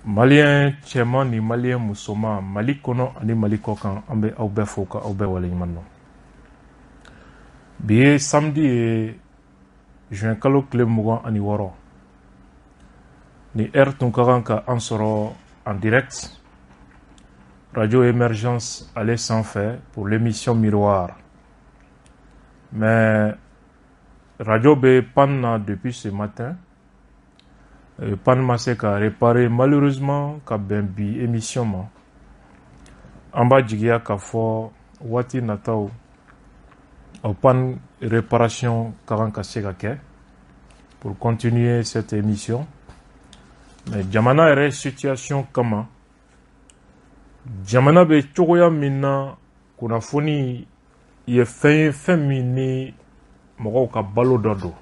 Malien cɛman ni malien musoman, Mali kɔnɔ ani Mali kɔ kan, an bɛ aw bɛɛ fo ka aw bɛɛ waleɲuman dɔn. Bi ye samedi ye, juin kalo tile 26. Ni heure tun ka kan ka an sɔrɔ en direct Radio Émergence ale sanfɛ pour l'émission Miroir, mais radio bɛ panne na depuis ce matin. Panne ma se ka réparer malheureusement ka bɛn bi émission ma. An b'a jigiya k'a fɔ waati nataw, o panne réparation ka kan ka se ka kɛ pour continuer cette émission. Mais jamana yɛrɛ situation kama, jamana bɛ cogoya min na, kunnafoni ye fɛn ye, fɛn min ni mɔgɔw ka balo dɔ don.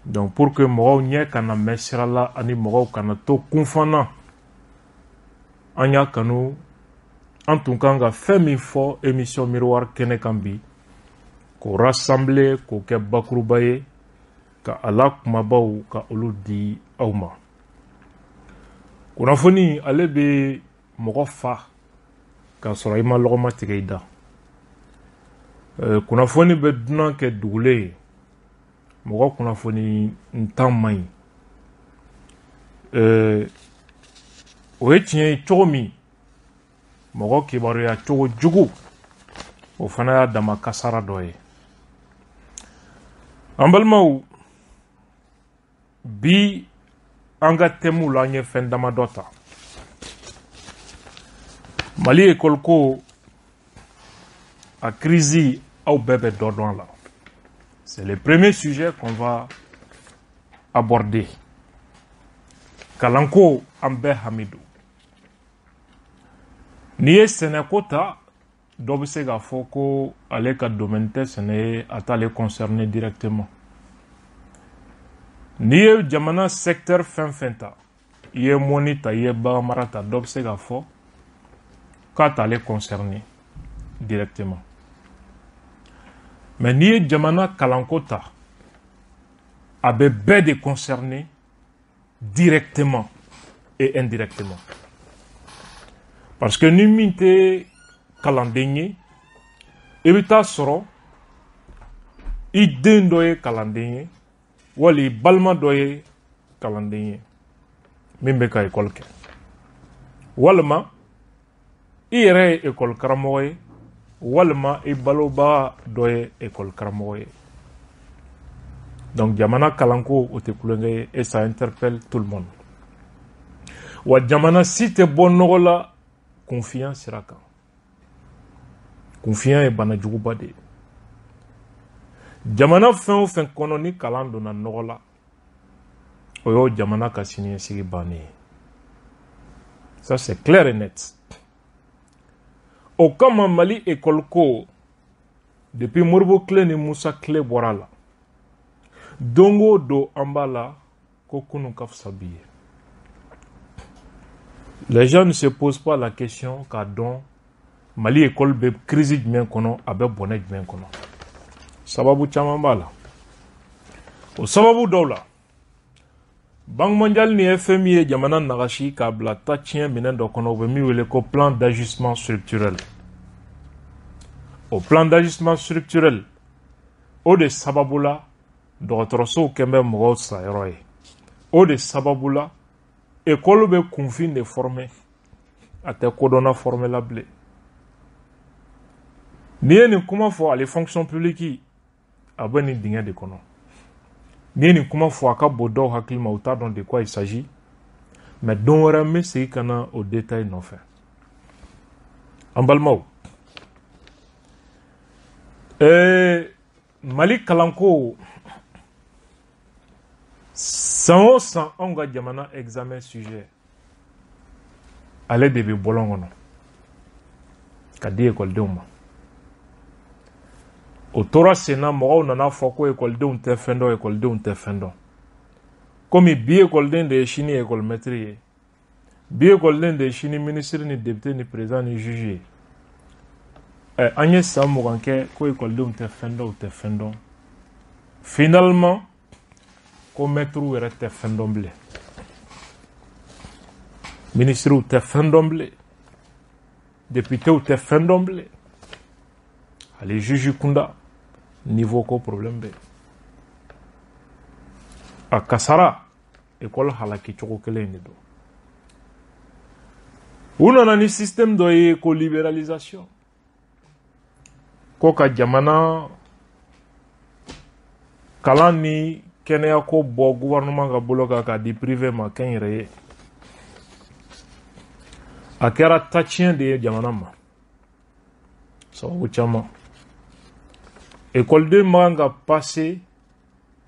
Donc pour que mɔgɔw ɲɛ kana mɛn sira la ani mɔgɔw kana to kunfana, an y'a kanu, an tun kan ka fɛn min fɔ émission Miroir kɛnɛ kan bi, k'o rassembler, k'o kɛ bakuruba ye, ka a la kumabaw ka olu di aw ma. Kunnafoni ale bɛ mɔgɔ fa k'a sɔrɔ i ma lɔgɔma tigɛ i da. Kunnafoni bɛ dunan kɛ dugulen ye, mɔgɔ kunnafoni ntan man ɲi. O ye tiɲɛ ye cogo min, mɔgɔ kibaruya cogo jugu, o fana y'a dama kasara dɔ ye. An balimaw, bi an ka thème la, an ye fɛn damadɔ ta. Mali école ko, a crise, aw bɛɛ bɛ dɔ dɔn a la. C'est le premier sujet qu'on va aborder. Kalanko, an bɛɛ hami don. N'i ye sɛnɛko ta, dɔ bɛ se k'a fɔ ko ale ka domaine tɛ sɛnɛ ye, a t'ale concerné directement. N'i ye jamana secteur fɛn fɛn ta, i ye mɔni ta, i ye baganmara ta, dɔ bɛ se k'a fɔ k'a t'ale concerné directement. Mais n'i ye jamana kalanko ta, a bɛ bɛɛ de concerné directement et indirectement, parce que ni min tɛ kalanden ye, i bɛ taa sɔrɔ i den dɔ ye kalanden ye, wali i balima dɔ ye kalanden ye min bɛ ka ekɔli kɛ, walima i yɛrɛ ye ekɔli karamɔgɔ ye, walima i balobaga dɔ ye ekɔli karamɔgɔ ye. Donc jamana kalanko, o tɛ tulonkɛ ye et ça interpelle tout le monde. Wa jamana si tɛ bɔ nɔgɔ la kunfiya sira kan. Kunfiya ye bana juguba de ye. Jamana fɛn o fɛn kɔnɔ ni kalan donna nɔgɔ la, o y'o jamana ka siniɲɛsigi bannen ye. Ça, c'est clair et net. O kama Mali école ko, depuis Modibo tile ni Musa tile bɔra la, don o don an b'a la ko kunun ka fisa bi ye. Les gens ne se posent pas la question k'a dɔn Mali école bɛ crise jumɛn kɔnɔ, a bɛ bɔnɛ jumɛn kɔnɔ. Sababu caman b'a la. O sababu dɔw la, Banque mondiale ni FMI ye jamana nagasi k'a bila tatiɲɛ minɛn dɔ kɔnɔ, u bɛ min wele ko plan d'ajustement structurel. O plan d'ajustement structurel, o de sababu la dɔgɔtɔrɔsow kɛn bɛ mɔgɔw sayɔrɔ ye. O de sababu la école bɛ kunfin de former, a tɛ kodɔnna former la bilen. N'i ye nin kuma fɔ, ale fonction publique a bɛ nin dingɛ de kɔnɔ. N'i ye nin kuma fɔ, a ka bon dɔw hakili ma, u t'a dɔn de quoi il s'agit. Mais don wɛrɛ n bɛ segin ka na o détail nɔfɛ. An balimaw, Mali kalanko, san o san anw ka jamana examen sujet ale de bɛ bɔlɔn kɔnɔ ka di ekɔlidenw ma. O tora sen na, mɔgɔw nana fɔ ko ekɔlidenw tɛ fɛn dɔn, ekɔlidenw tɛ fɛn dɔn. Komi bi ekɔliden de ye sini ekɔlimɛtiri ye, bi ekɔliden de ye sini minisiri ni député ni président ni juge ye. Ɛ, an ye san 20 kɛ ko ekɔlidenw tɛ fɛn dɔn, u tɛ fɛn dɔn. Finalement ko mɛtiriw yɛrɛ tɛ fɛn dɔn bilen. Ministres tɛ fɛn dɔn bilen, députés tɛ fɛn dɔn bilen, hali juge kunda niveau ko problème bɛ. A kasara école halaki cogo kelen in de don. U nana ni système dɔ ye ko libéralisation, ko ka jamana kalan ni kɛnɛyako bɔ gouvernement ka bolo kan k'a di privé ma kɛnyɛrɛ ye. A kɛra taciyɛn de ye jamana ma sababu caman. École man kan ka passer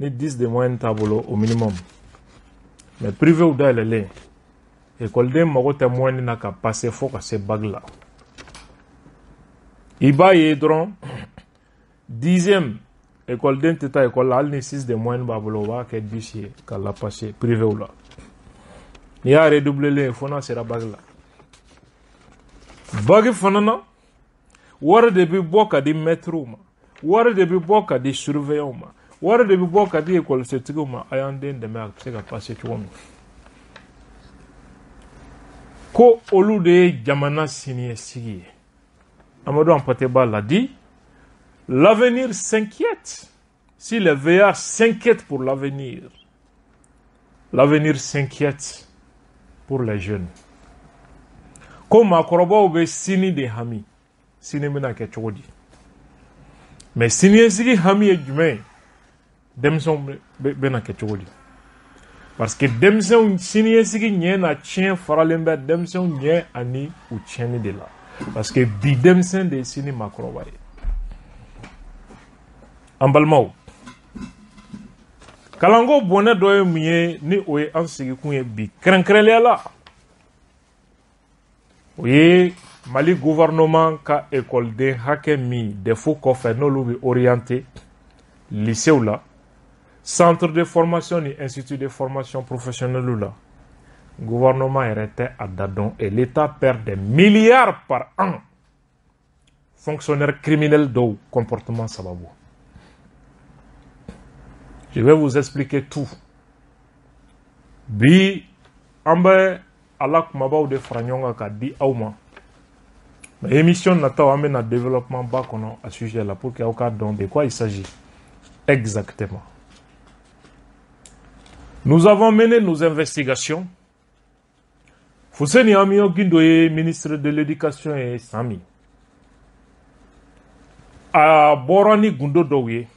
ni 10 de moyenne t'a bolo au minimum, mais privé dayɛlɛlen, école mago tɛ moyenne na ka passer fo ka se bac la. I b'a ye dɔrɔn dixième, école tɛ taa école la, hali ni 6 de moyenne b'a bolo, o b'a kɛ 10 ye ka la passer privé la. N'i y'a redoubler fo n'a sera bac la. Bac fana na, wari de bɛ bɔ ka di maîtres ma, wari de bɛ bɔ ka di surveillants ma, wari de bɛ bɔ ka di ekɔlisotigiw ma. A y'an den dɛmɛ a bɛ se ka passer cogo min. Ko olu de ye jamana siniɲɛsigi ye. Amadou Hampâté Bâ l'a dit, l'avenir s'inquiète. Si les vieillards s'inquiètent pour l'avenir, l'avenir s'inquiète pour les jeunes. Ko maakɔrɔbaw bɛ sini de hami, sini bɛna kɛ cogo di? Mais siniɲɛsigi hami ye jumɛn ye? Denmisɛnw bɛna kɛ cogo di? Parce que denmisɛnw siniɲɛsigi ɲɛ na tiɲɛ faralen bɛ denmisɛnw ɲɛ ani u tiɲɛni de la, parce que bi denmisɛn de ye sini maakɔrɔba ye. An balimaw, kalanko bɔnɛ dɔ ye mun ye ni o ye an sigikun ye bi kɛrɛnkɛrɛnnenya la? O ye Mali gouvernement ka ekɔliden hakɛ min DEF kɔfɛ n'olu bɛ orienté lycée la, centre de formation ni institut de formation professionnelle la. Gouvernement yɛrɛ tɛ a da dɔn et l'État perd des milliards par an fonctionnaire criminel dɔw comportement sababu. Je vais vous expliquer tout. Bi an bɛ ala kumabaw de fara ɲɔgɔn kan k'a di aw ma. Mais émission nataw, an bɛna développement ba kɔnɔ a sujet la pour que aw k'a dɔn de quoi il s'agit exactement. Nous avons mené nos investigations. Fousseni Amion Guindo ye ministre de l'Éducation ye san min, a bɔra ni gundo dɔw ye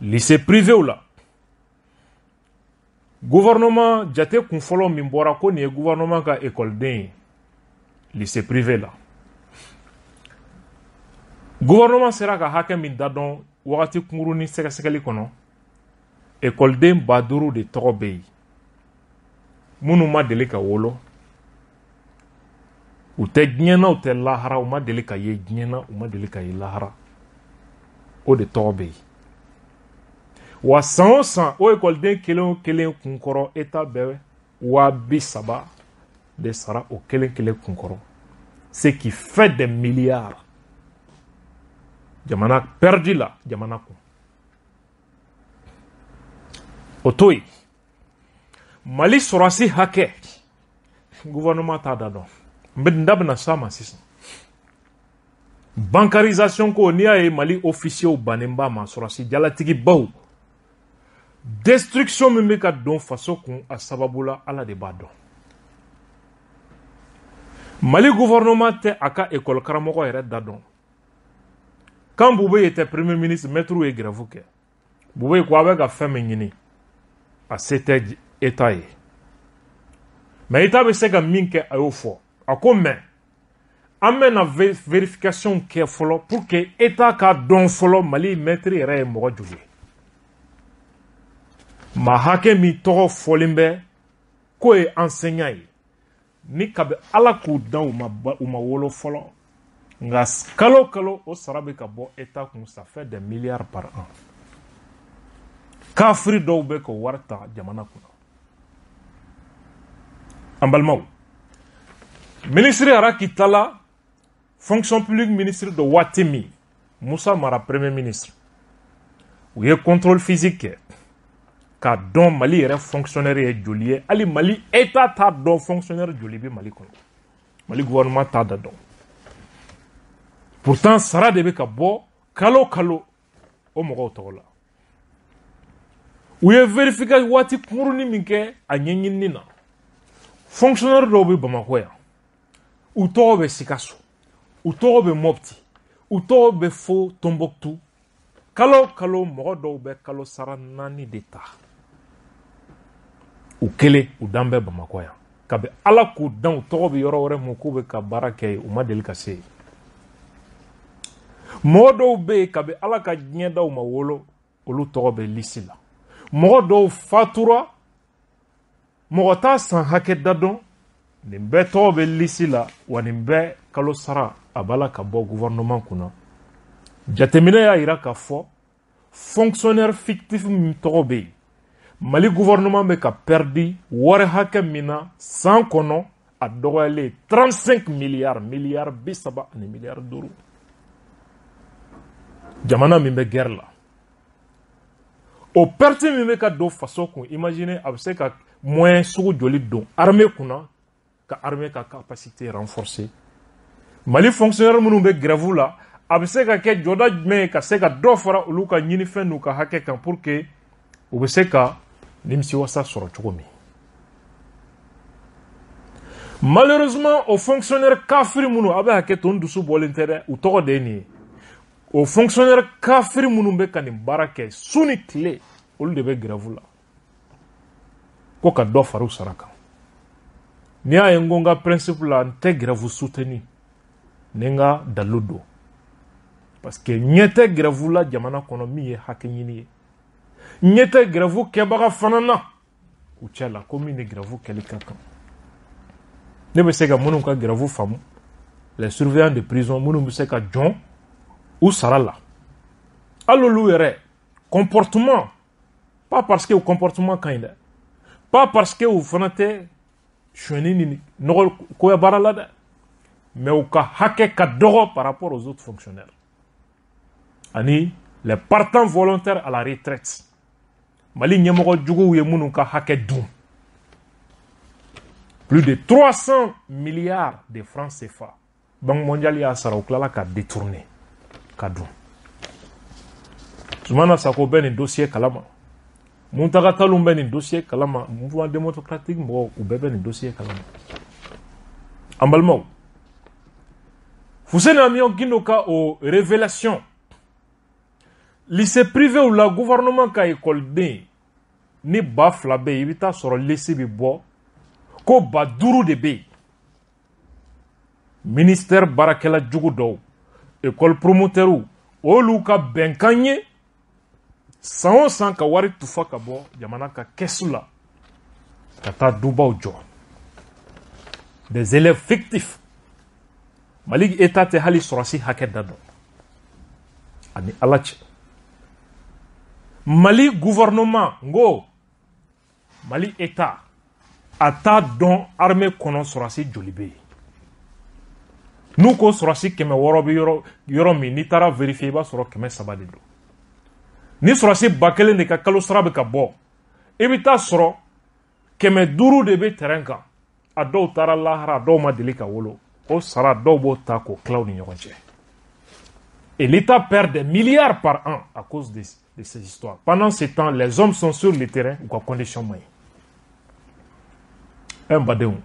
lycée privé la. Gouvernement jate kun fɔlɔ min bɔra ko nin ye gouvernement ka ekɔliden ye lycée privé la, gouvernement sera ka hakɛ min da dɔn wagati kunkurunin sɛgɛsɛgɛli kɔnɔ, ekɔliden 5000 de tɔgɔ bɛ yen minnu ma deli ka wolo, u tɛ diɲɛ na, u tɛ lahara, u ma deli ka ye diɲɛ na, u ma deli ka ye lahara, o de tɔgɔ bɛ yen. Wa san o san, o ekɔliden kelen o kelen kunkɔrɔ, État bɛ 30.000 de sara o kelen kelen kunkɔrɔ, ce qui fait des milliards jamana perdu la jamana kun. O to yen, Mali sɔrɔsi hakɛ, gouvernement t'a da dɔn. N bɛ n da bɛna s'a ma sisan. Bancarisation ko, n'i y'a ye Mali officiers bannen b'a ma, sɔrɔsi jalatigibaw, destruction min bɛ ka don faso kun a sababu la, Ala de b'a dɔn. Mali gouvernement tɛ a ka école karamɔgɔ yɛrɛ da dɔn. Quand Boubèye était premier ministre, maître ye grève kɛ. Boubèye ko a bɛ ka fɛn min ɲini, a se tɛ État ye, mais État bɛ se ka min kɛ, a y'o fɔ. A ko mais an bɛna vérification kɛ fɔlɔ pour que État ka dɔn fɔlɔ Mali maître yɛrɛ ye mɔgɔ joli ye. Maa hakɛ min tɔgɔ fɔlen bɛ k'o ye enseignant ye, ni kabi Ala k'u dan u ma wolo fɔlɔ, nka kalo kalo o sara bɛ ka bɔ État kun, ça fait des milliards par an. Kafiri dɔw bɛ k'o wari ta jamana kunna. An balimaw, ministre Araki Tala, fonction publique ministre dɔ, waati min Musa Mara premier ministre, u ye contrôle physique kɛ. K'a dɔn Mali yɛrɛ fonctionnaire ye joli ye, hali Mali État t'a dɔn fonctionnaire joli bɛ Mali kɔnɔ. Mali gouvernement t'a da dɔn. Pourtant sara de bɛ ka bɔ kalo kalo o mɔgɔw tɔgɔ la. U ye vérification waati kunkurunin min kɛ a ɲɛɲinini na, fonctionnaire dɔw bɛ Bamakɔ yan, u tɔgɔ bɛ Sikaso, u tɔgɔ bɛ Mopti, u tɔgɔ bɛ fo Tombouctou. Kalo kalo mɔgɔ dɔw bɛ kalo sara 4 de ta. U kelen u dan bɛ Bamakɔ yan. Kabi Ala k'u dan, u tɔgɔ bɛ yɔrɔ wɛrɛ mun k'u bɛ ka baara kɛ yen, u ma deli ka se yen. Mɔgɔ dɔw bɛ yen kabi Ala ka diɲɛ da u ma wolo, olu tɔgɔ bɛ lisi la. Mɔgɔ dɔw fatura, mɔgɔ t'a san hakɛ da dɔn, nin bɛɛ tɔgɔ bɛ lisi la, wa nin bɛɛ kalo sara a b'a la ka bɔ gouvernement kunna. Jateminɛ y'a yira k'a fɔ fonctionnaire fictif min tɔgɔ bɛ yen, Mali gouvernement bɛ ka perdi wari hakɛ min na san kɔnɔ, a dɔgɔyalen 35 milliards, miliyari 30 ani miliyari 5. Jamana min bɛ guerre la, o perte min bɛ ka don faso kun, imagine a bɛ se ka moyen sugu joli don armée kunna, ka armée ka capacité renforcer. Mali fonctionnaire minnu bɛ grève la, a bɛ se ka kɛ jɔda jumɛn ye ka se ka dɔ fara olu ka ɲinifɛn n'u ka hakɛ kan pour que u bɛ se ka nimisiwasa sɔrɔ cogo min. Malheureusement, o fonctionnaire kafiri minnu, a bɛ hakɛ to, n dusu bɔlen tɛ dɛ, u tɔgɔ de ye nin ye. O fonctionnaire kafiri minnu bɛ ka nin baara kɛ su ni tile, olu de bɛ grève la ko ka dɔ fara u sara kan. N'i y'a ye n ko n ka principe la, n tɛ grève soutenir ni n ka dalilu don, parce que ɲɛ tɛ grève la jamana kɔnɔ min ye hakɛ ɲini ye. Ɲɛ tɛ grève kɛbaga fana na u cɛ la ko min ni grève kɛli ka kan. Ne bɛ se ka minnu ka grève faamu, les surveillants de prison minnu bɛ se ka jɔn u sara la, hali olu yɛrɛ comportement, pas parce que u comportement ka ɲi dɛ, pas parce que u fana tɛ sonyɛni ni nɔgɔ koya baara la dɛ, mais u ka hakɛ ka dɔgɔ par rapport aux autres fonctionnaires ani les partants volontaires à la retraite. Mali ɲɛmɔgɔ juguw ye minnu ka hakɛ dun, plus de 300 milliards de francs CFA, Banque mondiale y'a sara, u tilala ka détourner ka dun. Zoumana Sako bɛ nin dossier kalama, Mountaga Tall bɛ nin dossier kalama, Mouvement démocratique mɔgɔw u bɛɛ bɛ nin dossier kalama. An balimaw, Fousseni Amion Guindo ka o révélation, lycée privé la, gouvernement ka école ni 2000 bɛ yen, i bɛ taa sɔrɔ lycée bɛ bɔ ko 5000 de bɛ yen. Ministère baarakɛla jugu dɔw, école promoteur, olu ka bɛnkan ye san o san ka wari tufa ka bɔ jamana ka kɛsu la ka taa dubaw jɔ, des élèves fictifs. Mali État tɛ hali sɔrɔsi hakɛ da dɔn ani Ala cɛ. Mali gouvernement, n ko Mali État a t'a dɔn armée kɔnɔ sɔrɔsi joli bɛ yen. N'u ko sɔrɔsi 600 bɛ yɔrɔ min, n'i taara vérifier i b'a sɔrɔ 300 de don. Ni sɔrɔsi 1000 de ka kalo sara bɛ ka bɔ, i bɛ taa sɔrɔ 500 de bɛ terrain kan. A dɔw taara lahara, a dɔw ma deli ka wolo. O sara dɔw b'o ta k'o tila u ni ɲɔgɔn cɛ. Et l'État perd des milliards par an à cause de ces histoires. Pendant ce temps, les hommes sont sur le terrain, u ka condition man ɲi. N badenw,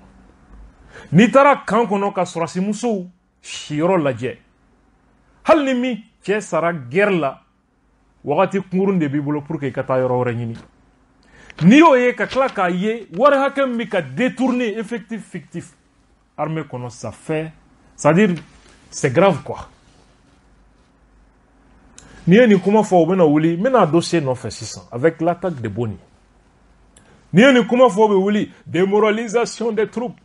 n'i taara camp kɔnɔ ka sɔrɔsi musow siyɔrɔ lajɛ, hali ni min cɛ sara guerre la, wagati kunkurun de b'i bolo pour que i ka taa yɔrɔ wɛrɛ ɲini. N'i y'o ye ka tila k'a ye wari hakɛ min bɛ ka détourner effectif fictif armée kɔnɔ, ça fait, c'est-à-dire c'est grave quoi. N'i ye nin kuma fɔ, u bɛna wuli, n bɛna dossier nɔfɛ sisan avec l'attaque de Boni. N'i ye nin kuma fɔ, u bɛ wuli, démoralisation des troupes.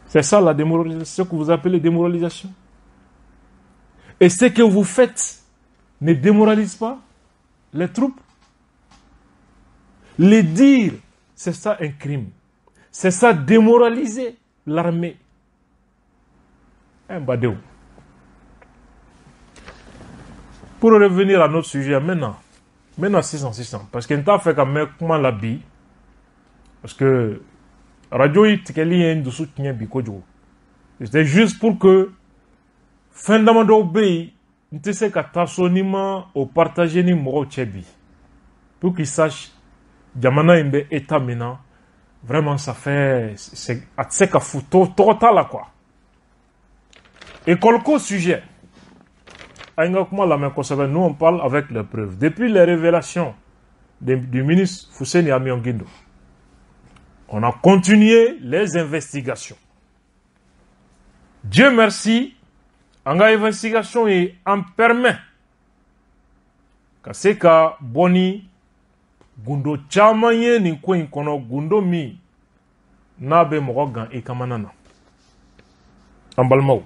C'est ça la démoralisation, ce que vous appelez démoralisation. Et ce que vous faites ne démoralise pas les troupes. Les dire, c'est ça un crime. C'est ça démoraliser l'armée. Un badéo. Pour revenir à notre sujet maintenant, N bɛ na sisan sisan parce que n t'a fɛ ka mɛn kuma la bi, parce que radio yi tigɛli ye n dusu tiɲɛ bi kojugu. C'était juste pour que fɛn damadɔw bɛ yen, n tɛ se ka taa so ni ma o partager ni mɔgɔw cɛ bi, pour qu'ils sachent jamana in bɛ état min na. Vraiment, ça fait, a tɛ se ka fu tɔgɔ t'a la quoi. École ko sujet, a ye n ka kuma lamɛn kosɛbɛ. Nous, on parle avec les preuves. Depuis les révélations du ministre Fousseni Amion Guindo, on a continué les investigations. Dieu merci, an ka investigation ye an permet ka se ka bɔ ni gundo caman ye nin ko in kɔnɔ, gundo min n'a bɛ mɔgɔ gan i kamana na. An balimaw,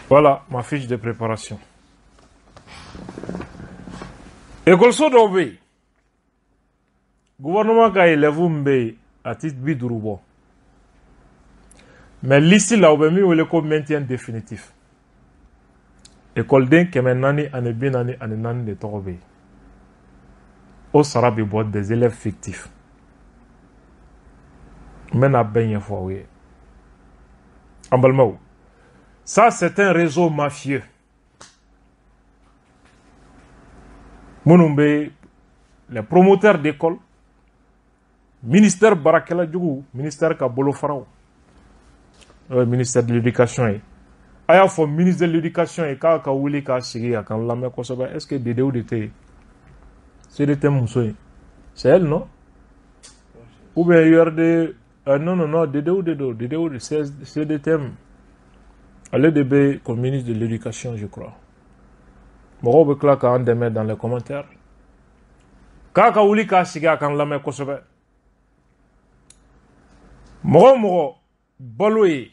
voilà ma fiche de préparation. Ekɔliso dɔw bɛ yen, gouvernement ka élèves min bɛ yen, a ti 50 bɔ, mais liste la, u bɛ min wele ko maintien définitif, ekɔliden 444 de tɔgɔ bɛ yen. O sara bɛ bɔ des élèves fictifs. N bɛna bɛɛ ɲɛfɔ aw ye, an balimaw. Ça, c'est un réseau mafieux minnu bɛ les promoteurs d'école, ministère baarakɛla jugu, ministère ka bolofaraw, n'o ye ministère de l'éducation ye. A y'a fɔ ministre de l'éducation ye k'a ka wuli k'a sigi a kan lamɛn kosɛbɛ. Est ce que Dedew de tɛ yen? CDT muso ye, c'est elle, non? Ou bien URD? Non, non, non, Dedew de don. Dedew de CDTM, ale de bɛ comme ministre de l'éducation, je crois. Mɔgɔw bɛ tila k'an dɛmɛ dans les commentaires. K'a ka wuli k'a sigi a kan lamɛn kosɛbɛ. Mɔgɔ o mɔgɔ balo ye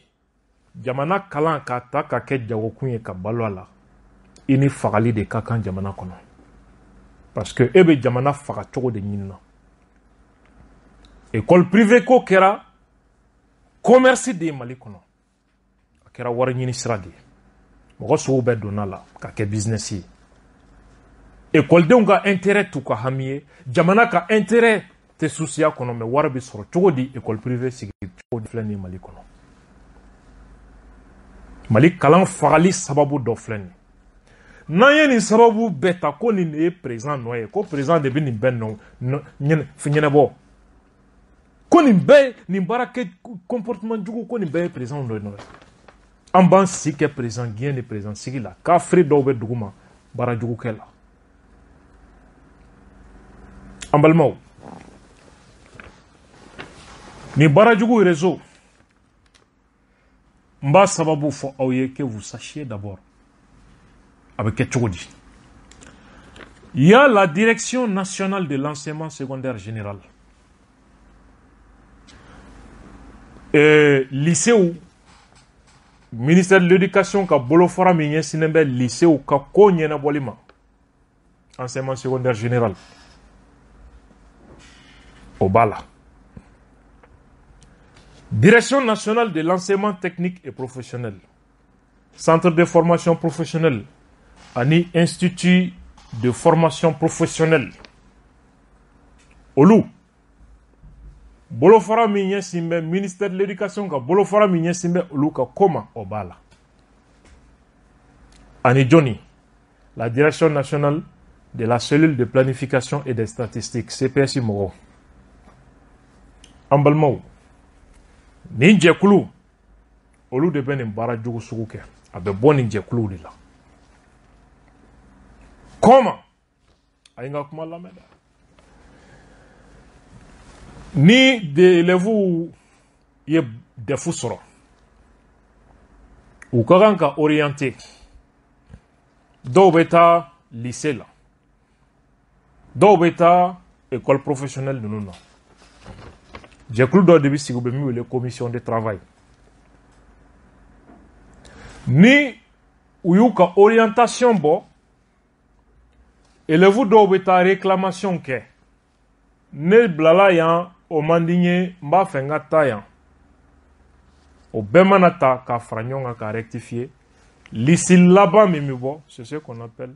jamana kalan k'a ta ka kɛ jagokun ye ka balo a la, i ni fagali de ka kan jamana kɔnɔ, parce que e bɛ jamana faga cogo de ɲini na. École privée ko kɛra commerce de ye Mali kɔnɔ, a kɛra wari ɲini sira de ye. Mɔgɔ sugu bɛɛ donna la ka kɛ business ye. Ekɔlidenw ka intérêt t'u ka hami ye, jamana ka intérêt tɛ susiya kɔnɔ, mais wari bɛ sɔrɔ cogo di? École privée sigi cogo filɛ nin ye Mali kɔnɔ. Mali kalan fagali sababu dɔ filɛ nin ye. N'an ye nin sababu bɛɛ ta ko nin de ye président nɔ ye, ko président de bɛ nin bɛɛ nɔ ɲɛnabɔ, ko nin bɛɛ, nin baara kɛ comportement jugu, ko nin bɛɛ ye président dɔ nɔ ye. An b'an si kɛ président gɛn ni président sigi la, kafiri dɔw bɛ dugu ma baara jugu kɛ la. An balimaw, nin baara jugu réseau, n b'a sababu fɔ aw ye, que vous sachiez d'abord a bɛ kɛ cogo di. Il y a la direction nationale de l'enseignement secondaire général. Lycée, ministère de l'éducation ka bolofara min ɲɛsinnen bɛ lycée ka ko ɲɛnabɔli ma, enseignement secondaire général, o b'a la. Direction nationale de l'enseignement technique et professionnel, centre de formation professionnelle ani institut de formation professionnelle, olu bolofara min ɲɛsin bɛ ministère de l'éducation ka bolofara min ɲɛsin bɛ olu ka ko ma, o b'a la. Ani jɔnni? La direction nationale de la cellule de planification et des statistiques, CPS mɔgɔw. An balimaw, nin jɛkulu, olu de bɛ nin baara jugu sugu kɛ. A bɛ bɔ nin jɛkuluw de la. Comment? A ye n ka kuma lamɛn dɛ. Ni des élèves ye DEF sɔrɔ, u ka kan ka orienter. Dɔw bɛ taa lycée la, dɔw bɛ taa école professionnelle ninnu na. Jɛkulu dɔ de bɛ sigi, u bɛ min wele commission de travail. Ni u y'u ka orientation bɔ, élèves dɔw bɛ taa réclamation kɛ: ne bilala yan, o man di n ye, n b'a fɛ n ka taa yan. O bɛɛ mana ta k'a fara ɲɔgɔn kan k'a rectifier, liste laban min bɛ bɔ, c'est ce qu'on appelle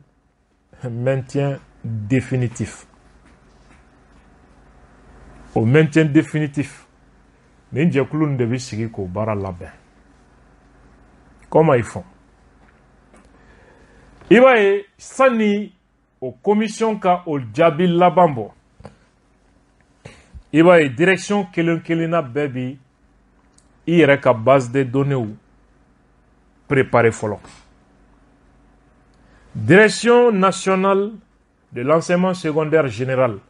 maintien définitif. O maintien définitif, nin jɛkulu nin de bɛ sigi k'o baara labɛn. Comment ils font? I b'a ye sani o commission ka o jaabi laban bɔ, i b'a ye direction kelen kelenna bɛɛ bi i yɛrɛ ka base de données préparer fɔlɔ. Direction nationale de l'enseignement secondaire général,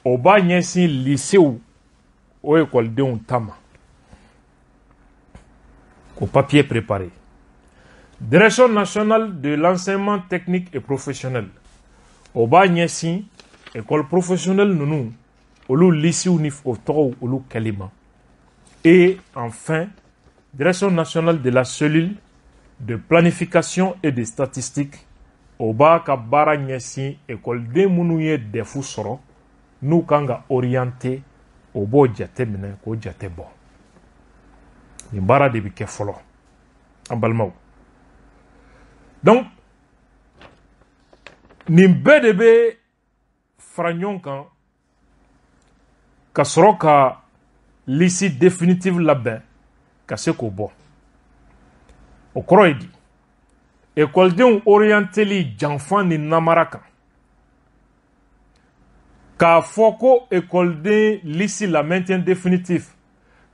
o b'a ɲɛsin lycée o ekɔlidenw ta ma k'o papier préparé. Direction nationale de l'enseignement technique et professionnel, o b'a ɲɛsin école professionnelle ninnu olu lycée ni o tɔgɔw olu kɛli ma. Et enfin, direction nationale de la cellule de planification et de statistique, o b'a ka baara ɲɛsin ekɔliden minnu ye DEF sɔrɔ n'u kan ka orienter, o b'o jate minɛ k'o jate bɔ. Nin baara de bɛ kɛ fɔlɔ, an balimaw. Donc nin bɛɛ de bɛ fara ɲɔgɔn kan ka sɔrɔ ka liste définitive labɛn ka se k'o bɔ. O kɔrɔ ye di? Ekɔlidenw orienteli janfa ni namara kan, k'a fɔ ko ekɔliden liste la maintien définitif,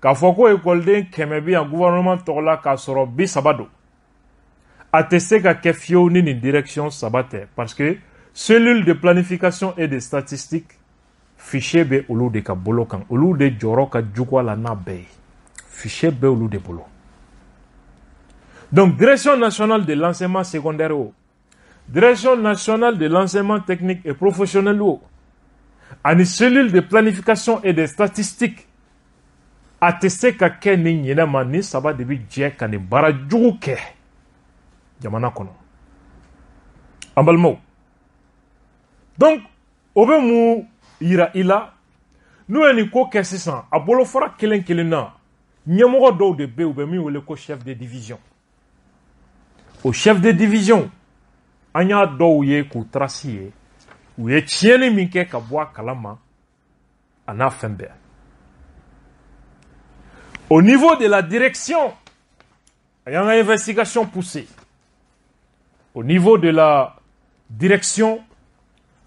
k'a fɔ ko ekɔliden 100 bɛ yan gouvernement tɔgɔ la k'a sɔrɔ 30 don, a tɛ se ka kɛ fiyewu ni nin direction saba tɛ, parce que cellule de planification et de statistique fichier bɛ olu de ka bolo kan, olu de jɔyɔrɔ ka jugu a la n'a bɛɛ ye, fichier bɛ olu de bolo. Donc direction nationale de l'enseignement secondaire o, direction nationale de l'enseignement technique et professionnel o, ani cellule de planification et de statistique, a tɛ se ka kɛ nin ɲinɛ ma. Nin saba de bɛ jɛ ka nin baara jugu kɛ jamana kɔnɔ, an balimaw. Donc o bɛ mun yira i la? N'u ye nin ko kɛ sisan, a bolofara kelen kelen na, ɲɛmɔgɔ dɔw de bɛ yen u bɛ min wele ko chef de division. O chef de division, an y'a dɔw ye k'u trace ye, u ye tiɲɛni min kɛ ka bɔ a kalama a n'a fɛn bɛɛ. Au niveau de la direction, a y'an ka investigation poussée. Au niveau de la direction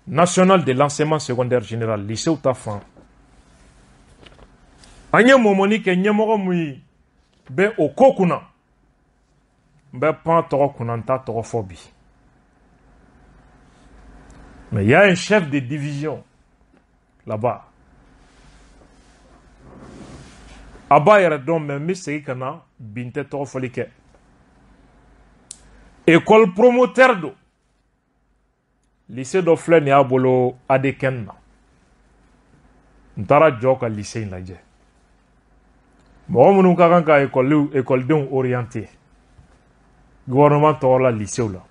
nationale de l'enseignement secondaire général, lycée ta fan, an ye mɔmɔni kɛ ɲɛmɔgɔ mun bɛ o ko kunna, n bɛ pan tɔgɔ kunna, n t'a tɔgɔ fɔ bi. Mais il y a un chef de division là-bas. A b'a yɛrɛ dɔn, mais n bɛ segin ka na bi, n tɛ tɔgɔ fɔli kɛ. École promoteur don. Lycée dɔ filɛ nin y'a bolo ADKN na. N taara jɔ ka lycée in lajɛ. Mɔgɔ minnu ka kan ka ekɔlidenw orienter gouvernement tɔgɔ la lycée la,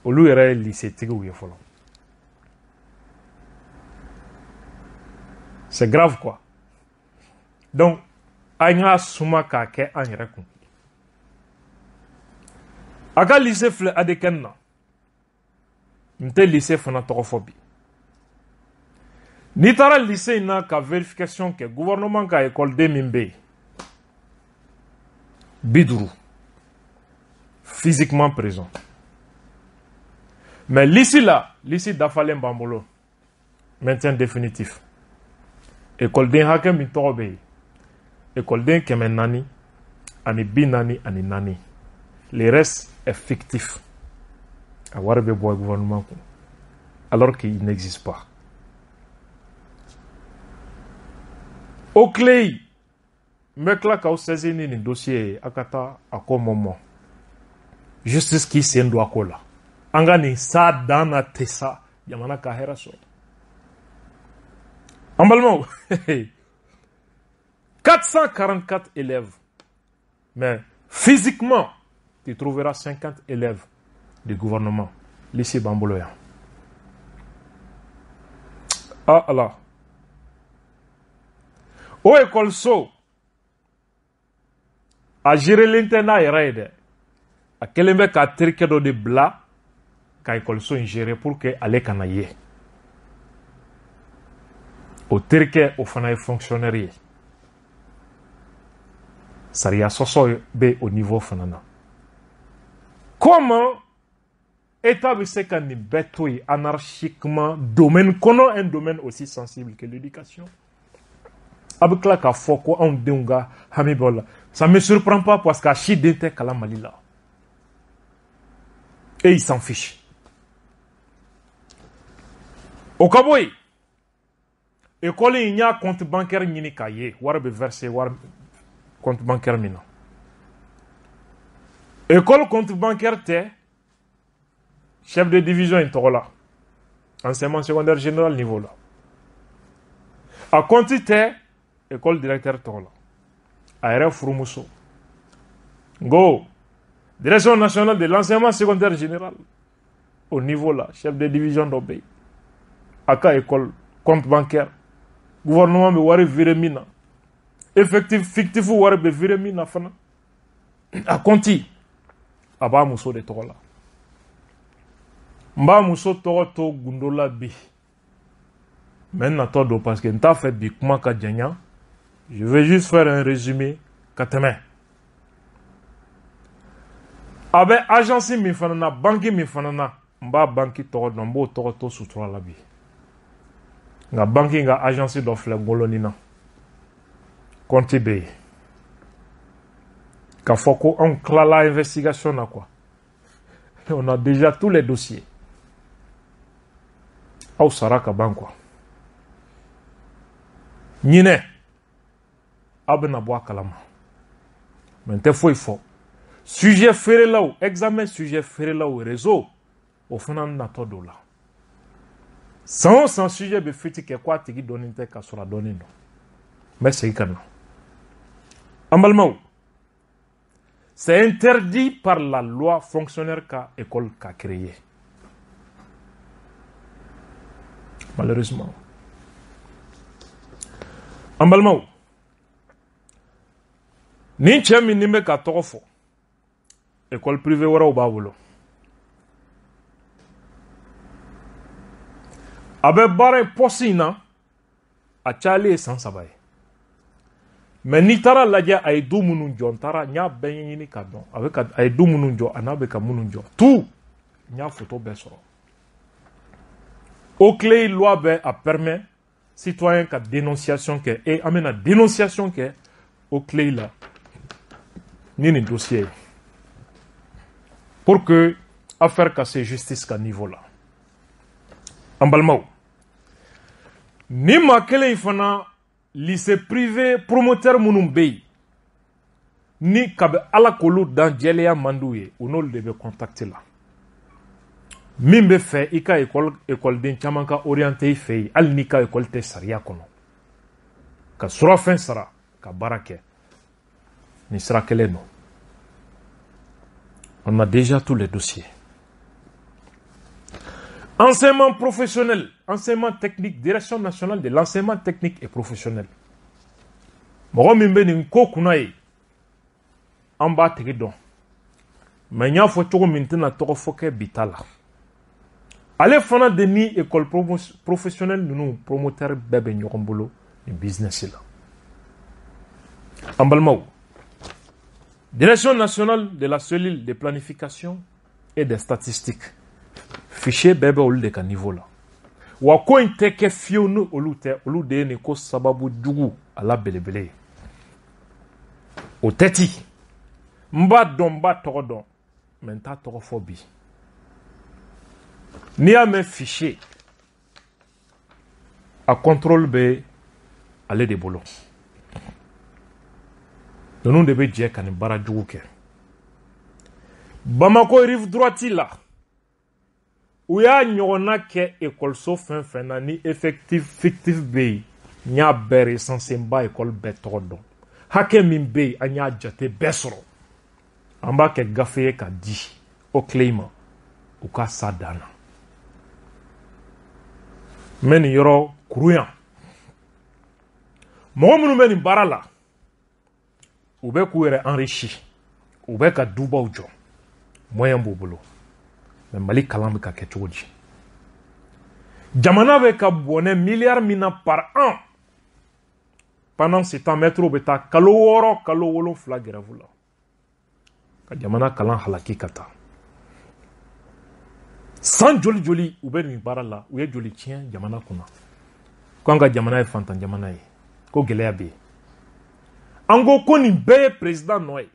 olu yɛrɛ ye lycée tigiw ye fɔlɔ. C'est grave quoi. Donc an y'a suma k'a kɛ an yɛrɛ kun. A ka lycée filɛ ADKN na, n tɛ lycée fana tɔgɔ fɔ bi. N'i taara lycée in na ka vérification kɛ, gouvernement ka ekɔliden min bɛ yen 50 physiquement présent, mais lycée la, lycée dafalen b'an bolo, maintien définitif, ekɔliden hakɛ min tɔgɔ bɛ yen, ekɔliden 444, le reste est fictif. A wari bɛ bɔ gouvernement kun, alors qu'il n'existe pas. O clé, n bɛ tila k'aw saisir ni nin dossier ye, a ka taa a ko mɔmɔ. Justice k'i sen don a ko la. An ka nin sa dan na tɛ sa, jamana ka hɛrɛ sɔrɔ. An balimaw, 444 élèves, mais physiquement, tu trouveras 50 élèves du gouvernement. Lycée b'an bolo yan. Ah Allah. O ekɔliso, a gérelen tɛ n'a yɛrɛ ye dɛ. A kɛlen bɛ k'a terikɛ dɔ de bila ka ekɔliso in gérer pour que ale kana ye. O terikɛ, o fana ye fonctionnaire ye. Sariya sɔsɔ bɛ o niveau fana na. Comment État bɛ se ka nin bɛɛ to yen anarchiquement, domaine kɔnɔ, un domaine aussi sensible que l'éducation? A bɛ tila k'a fɔ ko anw denw ka hami b'aw la. Ça me surprend pas, parce que a si den tɛ kalan Mali la et il s'en fiche. O ka bɔ yen, école in, y'a compte bancaire ɲini k'a ye, wari bɛ verser wari compte bancaire min na. École compte bancaire tɛ chef de division in tɔgɔ la, enseignement secondaire général niveau la. A compte tɛ école directeur tɔgɔ la, a yɛrɛ furumuso. N ko Direction nationale de l'enseignement secondaire général, au niveau là, chef de division dɔ bɛ yen, a ka école compte bancaire, gouvernement bɛ wari virer min na, effectif fictif wari bɛ virer min na fana, a compte a b'a muso de tɔgɔ la. N b'a muso tɔgɔ to gundo la bi, mais n natɔ don, parce que n t'a fɛ bi kuma ka janya. Je vais juste faire un résumé ka tɛmɛ. A bɛ agence min fana na, banque min fana na, n b'a banque tɔgɔ dɔn, n b'o tɔgɔ to sutura la bi. Nka banque in ka agence dɔ filɛ Ngoloni na, compte bɛ yen. K'a fɔ ko anw tilala investigation na quoi, on a déjà tous les dossiers. Aw sara ka ban quoi. Ɲinɛ aw bɛna bɔ a kalama, mais n tɛ foyi fɔ. Sujet feerelaw, examen sujet feerelaw réseau, o fana natɔ don la. San o san, sujet bɛ fuite kɛ ko a tigi dɔɔnin tɛ, k'a sɔrɔ a dɔɔnin don. N bɛ segin ka na, an balimaw. C'est interdit par la loi, fonctionnaire ka école ka créer. Malheureusement, an balimaw, nin cɛ min ni bɛ ka tɔgɔ fɔ, école privée wɛrɛw b'a bolo. A bɛ baara in poste in na, a cayalen ye san 3 ye. Mais n'i taara lajɛ, a ye du minnu jɔ, n taara n y'a bɛɛ ɲɛɲini k'a dɔn. A bɛ ka, a ye du minnu jɔ, a n'a bɛ ka minnu jɔ, tout, n y'a photo bɛɛ sɔrɔ. OCLEI loi bɛ a permet citoyen ka dénonciation kɛ, et an bɛna dénonciation kɛ OCLEI la ni nin dossier ye, pour que affaire ka se justice ka niveau la. An balimaw, ni maa kelen in fana, lycée privé promoteur minnu bɛ yen, ni kabi Ala k'olu dan jɛlenya man d'u ye, u n'olu de bɛ contact la. Min bɛ fɛ i ka école, écoleden caman ka orienté i fɛ yen, hali n'i ka école tɛ sariya kɔnɔ, ka surafɛn sara ka baara kɛ, nin sira kelen don. On a déjà tous les dossiers. Enseignement professionnel, enseignement technique, Direction nationale de l'enseignement technique et professionnel. Mɔgɔ min bɛ nin ko kunna ye, an b'a tigi dɔn. Mais n y'a fɔ cogo min, n tɛna tɔgɔ fɔ kɛ bi ta la. Ale fana de ni école professionnelle ninnu promoteur bɛɛ bɛ ɲɔgɔn bolo nin business la. An balimaw, Direction nationale de la cellule de planification et des statistiques, fichier bɛɛ bɛ olu de ka niveau la. Wa ko in tɛ kɛ fiyewu ni olu tɛ. Olu de ye nin ko sababu jugu a la belebele ye. O tɛ ti, n b'a dɔn, n b'a tɔgɔ dɔn, mais n t'a tɔgɔ fɔ bi. N'i y'a mɛn fichier, a contrôle bɛ ale de bolo. Ninnu de bɛ jɛ ka nin baara jugu kɛ. Bamako rive droite la, u y'a ɲɔgɔnna kɛ ekɔliso fɛn fɛn na ni effectif fictif bɛ yen. N y'a bɛɛ recensé, n b'a école bɛɛ tɔgɔ dɔn. Hakɛ min bɛ yen, an y'a jate bɛɛ sɔrɔ. An b'a kɛ gafe ye ka di OCLEI ma, u ka sa dan na. N bɛ nin yɔrɔ kuru yan. Mɔgɔ minnu bɛ nin baara la, u bɛ k'u yɛrɛ enrichi, u bɛ ka dubaw jɔ, moyen b'u bolo. Mais Mali kalan bɛ ka kɛ cogo di? Jamana bɛ ka bɔnɛ miliyari min na par an, pendant ce temps mɛtiriw bɛ taa kalo 6 kalo 7 grève la ka jamana kalan halaki ka taa. San joli joli u bɛ nin baara la, u ye joli tiɲɛ jamana kunna. Ko an ka jamana ye fantan jamana ye, ko gɛlɛya bɛ yen. An ko ko nin bɛɛ ye président nɔ ye.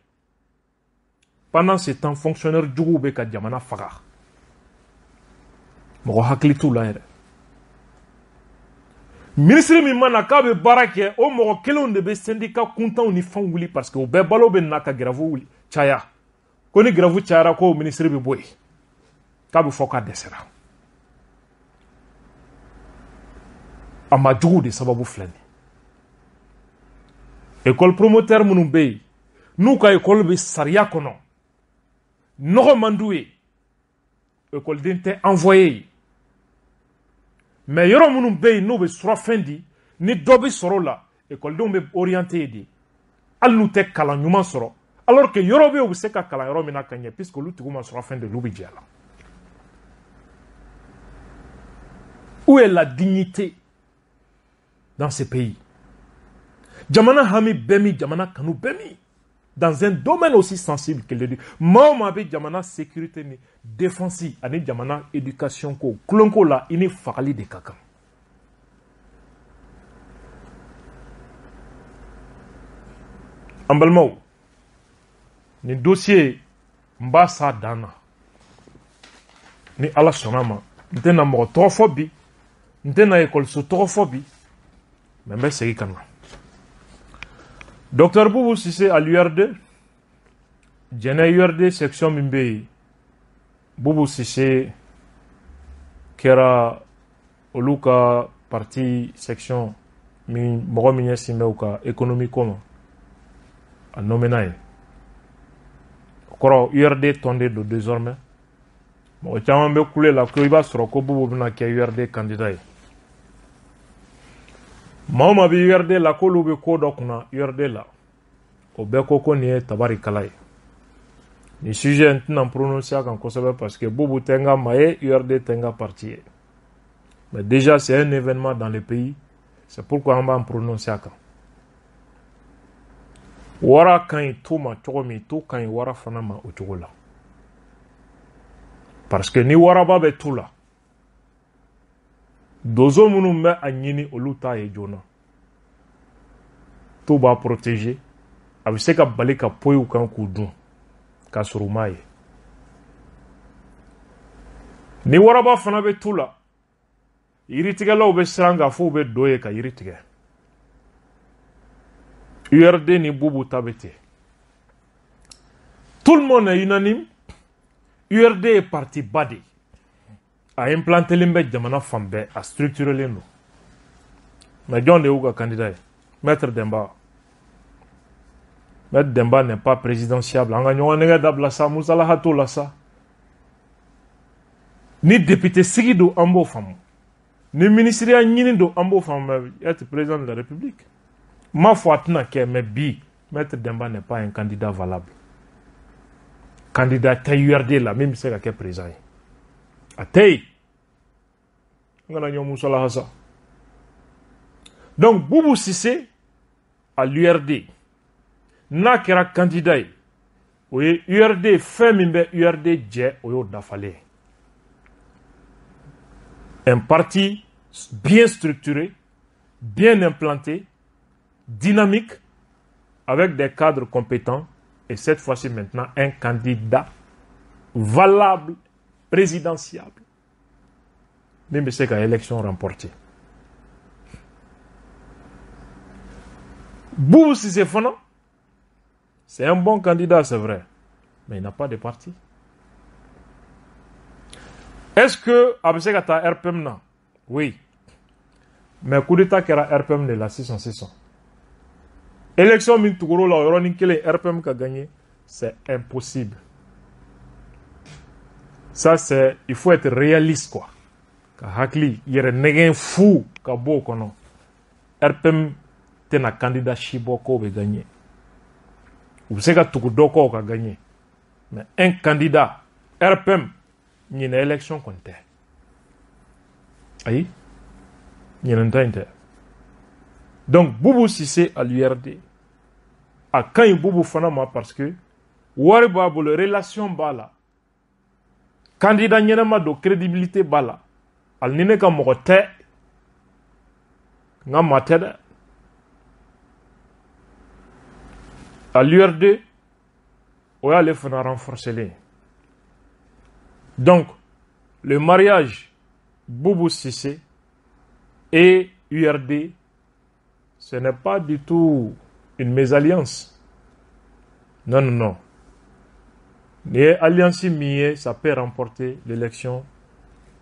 Pendant ce temps fonctionnaire juguw bɛ ka jamana faga, mɔgɔ hakili t'u la yɛrɛ. Ministre min mana k'a bɛ baara kɛ, o mɔgɔ kelenw de bɛ syndicat kuntanw ni fɛnw wuli, parce que u bɛɛ balo bɛ na ka grève wuli caya. Ko ni grève cayara, ko ministre bɛ bɔ yen, k'a bɛ fɔ k'a dɛsɛra. A ma juguw de sababu filɛ nin ye. École promoteur minnu bɛ yen, n'u ka école bɛ sariya kɔnɔ, nɔgɔ man d'u ye, écoleden tɛ envoyé yen. Mais yɔrɔ minnu bɛ yen n'u bɛ surafɛn di, ni dɔ bɛ sɔrɔ o la, ekɔlidenw bɛ orienté yen de, hali n'u tɛ kalan ɲuman sɔrɔ. Alors que yɔrɔ bɛ yen u bɛ se ka kalan yɔrɔ min na ka ɲɛ, puisque olu tigiw ma surafɛn di, olu bɛ jɛ a la. Où est la dignité dans ce pays? Jamana hami bɛ min, jamana kanu bɛ min? Dans un domaine aussi sensible que l'éducation, maa o maa bɛ jamana sécurité ni défense ani jamana éducation ko tulonko la, i ni fagali de ka kan. An balimaw, nin dossier n b'a s'a dan na ni Ala sɔnna ma. N tɛna mɔgɔ tɔgɔ fɔ bi, n tɛna ekɔliso tɔgɔ fɔ bi, mais n bɛ segin ka na. Docteur Boubou Cissé à l'URD, Jɛnɛ URD section min bɛ yen, Boubou Cissé kɛra olu ka parti section min mɔgɔ min ɲɛsin bɛ u ka économie ko ma, a nommé n'a ye. O kɔrɔ URD tɔnden don désormais. Mɔgɔ caman bɛ kule la ko i b'a sɔrɔ ko Boubou bɛna kɛ URD candidat ye. Maa o maa bɛ URD la k'olu bɛ ko dɔ kunna URD la, o bɛɛ ko ko nin ye tabarikala ye. Nin sujet n tɛna n prononcer a kan kosɛbɛ, parce que Boubou tɛ n ka maa ye, URD tɛ n ka parti ye. Mais déjà c'est un événement dans le pays, c'est pourquoi an b'an prononcer a kan. Wara ka ɲi tu ma cogo min, tu ka ɲi wara fana ma o cogo la. Parce que ni waraba bɛ tu la, donso minnu bɛ a ɲini olu t'a ye joona. Tu b'a protéger, a bɛ se ka bali ka poyi u kan k'u dun k'a sɔrɔ u m'a ye. Ni waraba fana bɛ tu la, yiritigɛlaw bɛ siran k'a fɔ u bɛ don yen ka yiri tigɛ. URD ni Boubou ta bɛ ten. Tout le monde est unanime, URD ye parti ba de ye. A implantélen bɛ jamana fan bɛɛ, a structurélen don. Mais jɔn de y'u ka candidat ye? Maître Demba. Maître Demba n'est pas présidentiable. An ka ɲɔgɔn nɛgɛ dabila sa, musalaha t'o la sa. Ni député sigi don, an b'o faamu. Ni ministériya ɲini don, an b'o faamu. Mais être président de la République, n m'a fɔ a tɛna kɛ, mais bi Maître Demba n'est pas un candidat valable. Candidat tɛ URD la min bɛ se ka kɛ président ye. A tɛ yen. N kana ɲɔgɔn musalaha sa. Donc Boubou Cissé à l'URD, n'a kɛra candidat ye, o ye URD fɛn min bɛ URD jɛ, o y'o dafalen ye. Un parti bien structuré, bien implanté, dynamique, avec des cadres compétents, et cette fois-ci maintenant un candidat valable, présidentiable, min bɛ se ka élection remporter. Boubou Cissé fana, c'est un bon candidat, c'est vrai, mais il n'a pas de parti. Est-ce que a bɛ se ka taa RPM na? Oui. Mais coup d'état kɛra RPM de la sisan sisan. Élection min tugur'o la o yɔrɔnin kelen RPM ka gagner, c'est impossible. Ça c'est, il faut être réaliste quoi. Ka hakili yɛrɛ nɛgɛn fu ka bɔ o kɔnɔ. RPM tɛna candidat si bɔ k'o bɛ gagner. U bɛ se ka tugu dɔ kɔ o ka gagner. Mais un candidat RPM Ɲinɛ élection kɔni tɛ. Ayi, ɲinɛ ta in tɛ. Donc Boubou Cissé à l'URD, a ka ɲi Boubou fana ma parce que wari b'a bolo, relation b'a la, candidat ɲɛnama don, crédibilité b'a la. Hali ni ne ka mɔgɔ tɛ, n ka maa tɛ dɛ. À l'URD, o y'ale fana renforcelen. Donc le mariage Boubou Cissé et URD, ce n'est pas du tout une mésalliance. Non, non, non. Ni alliance min ye, ça peut remporter l'élection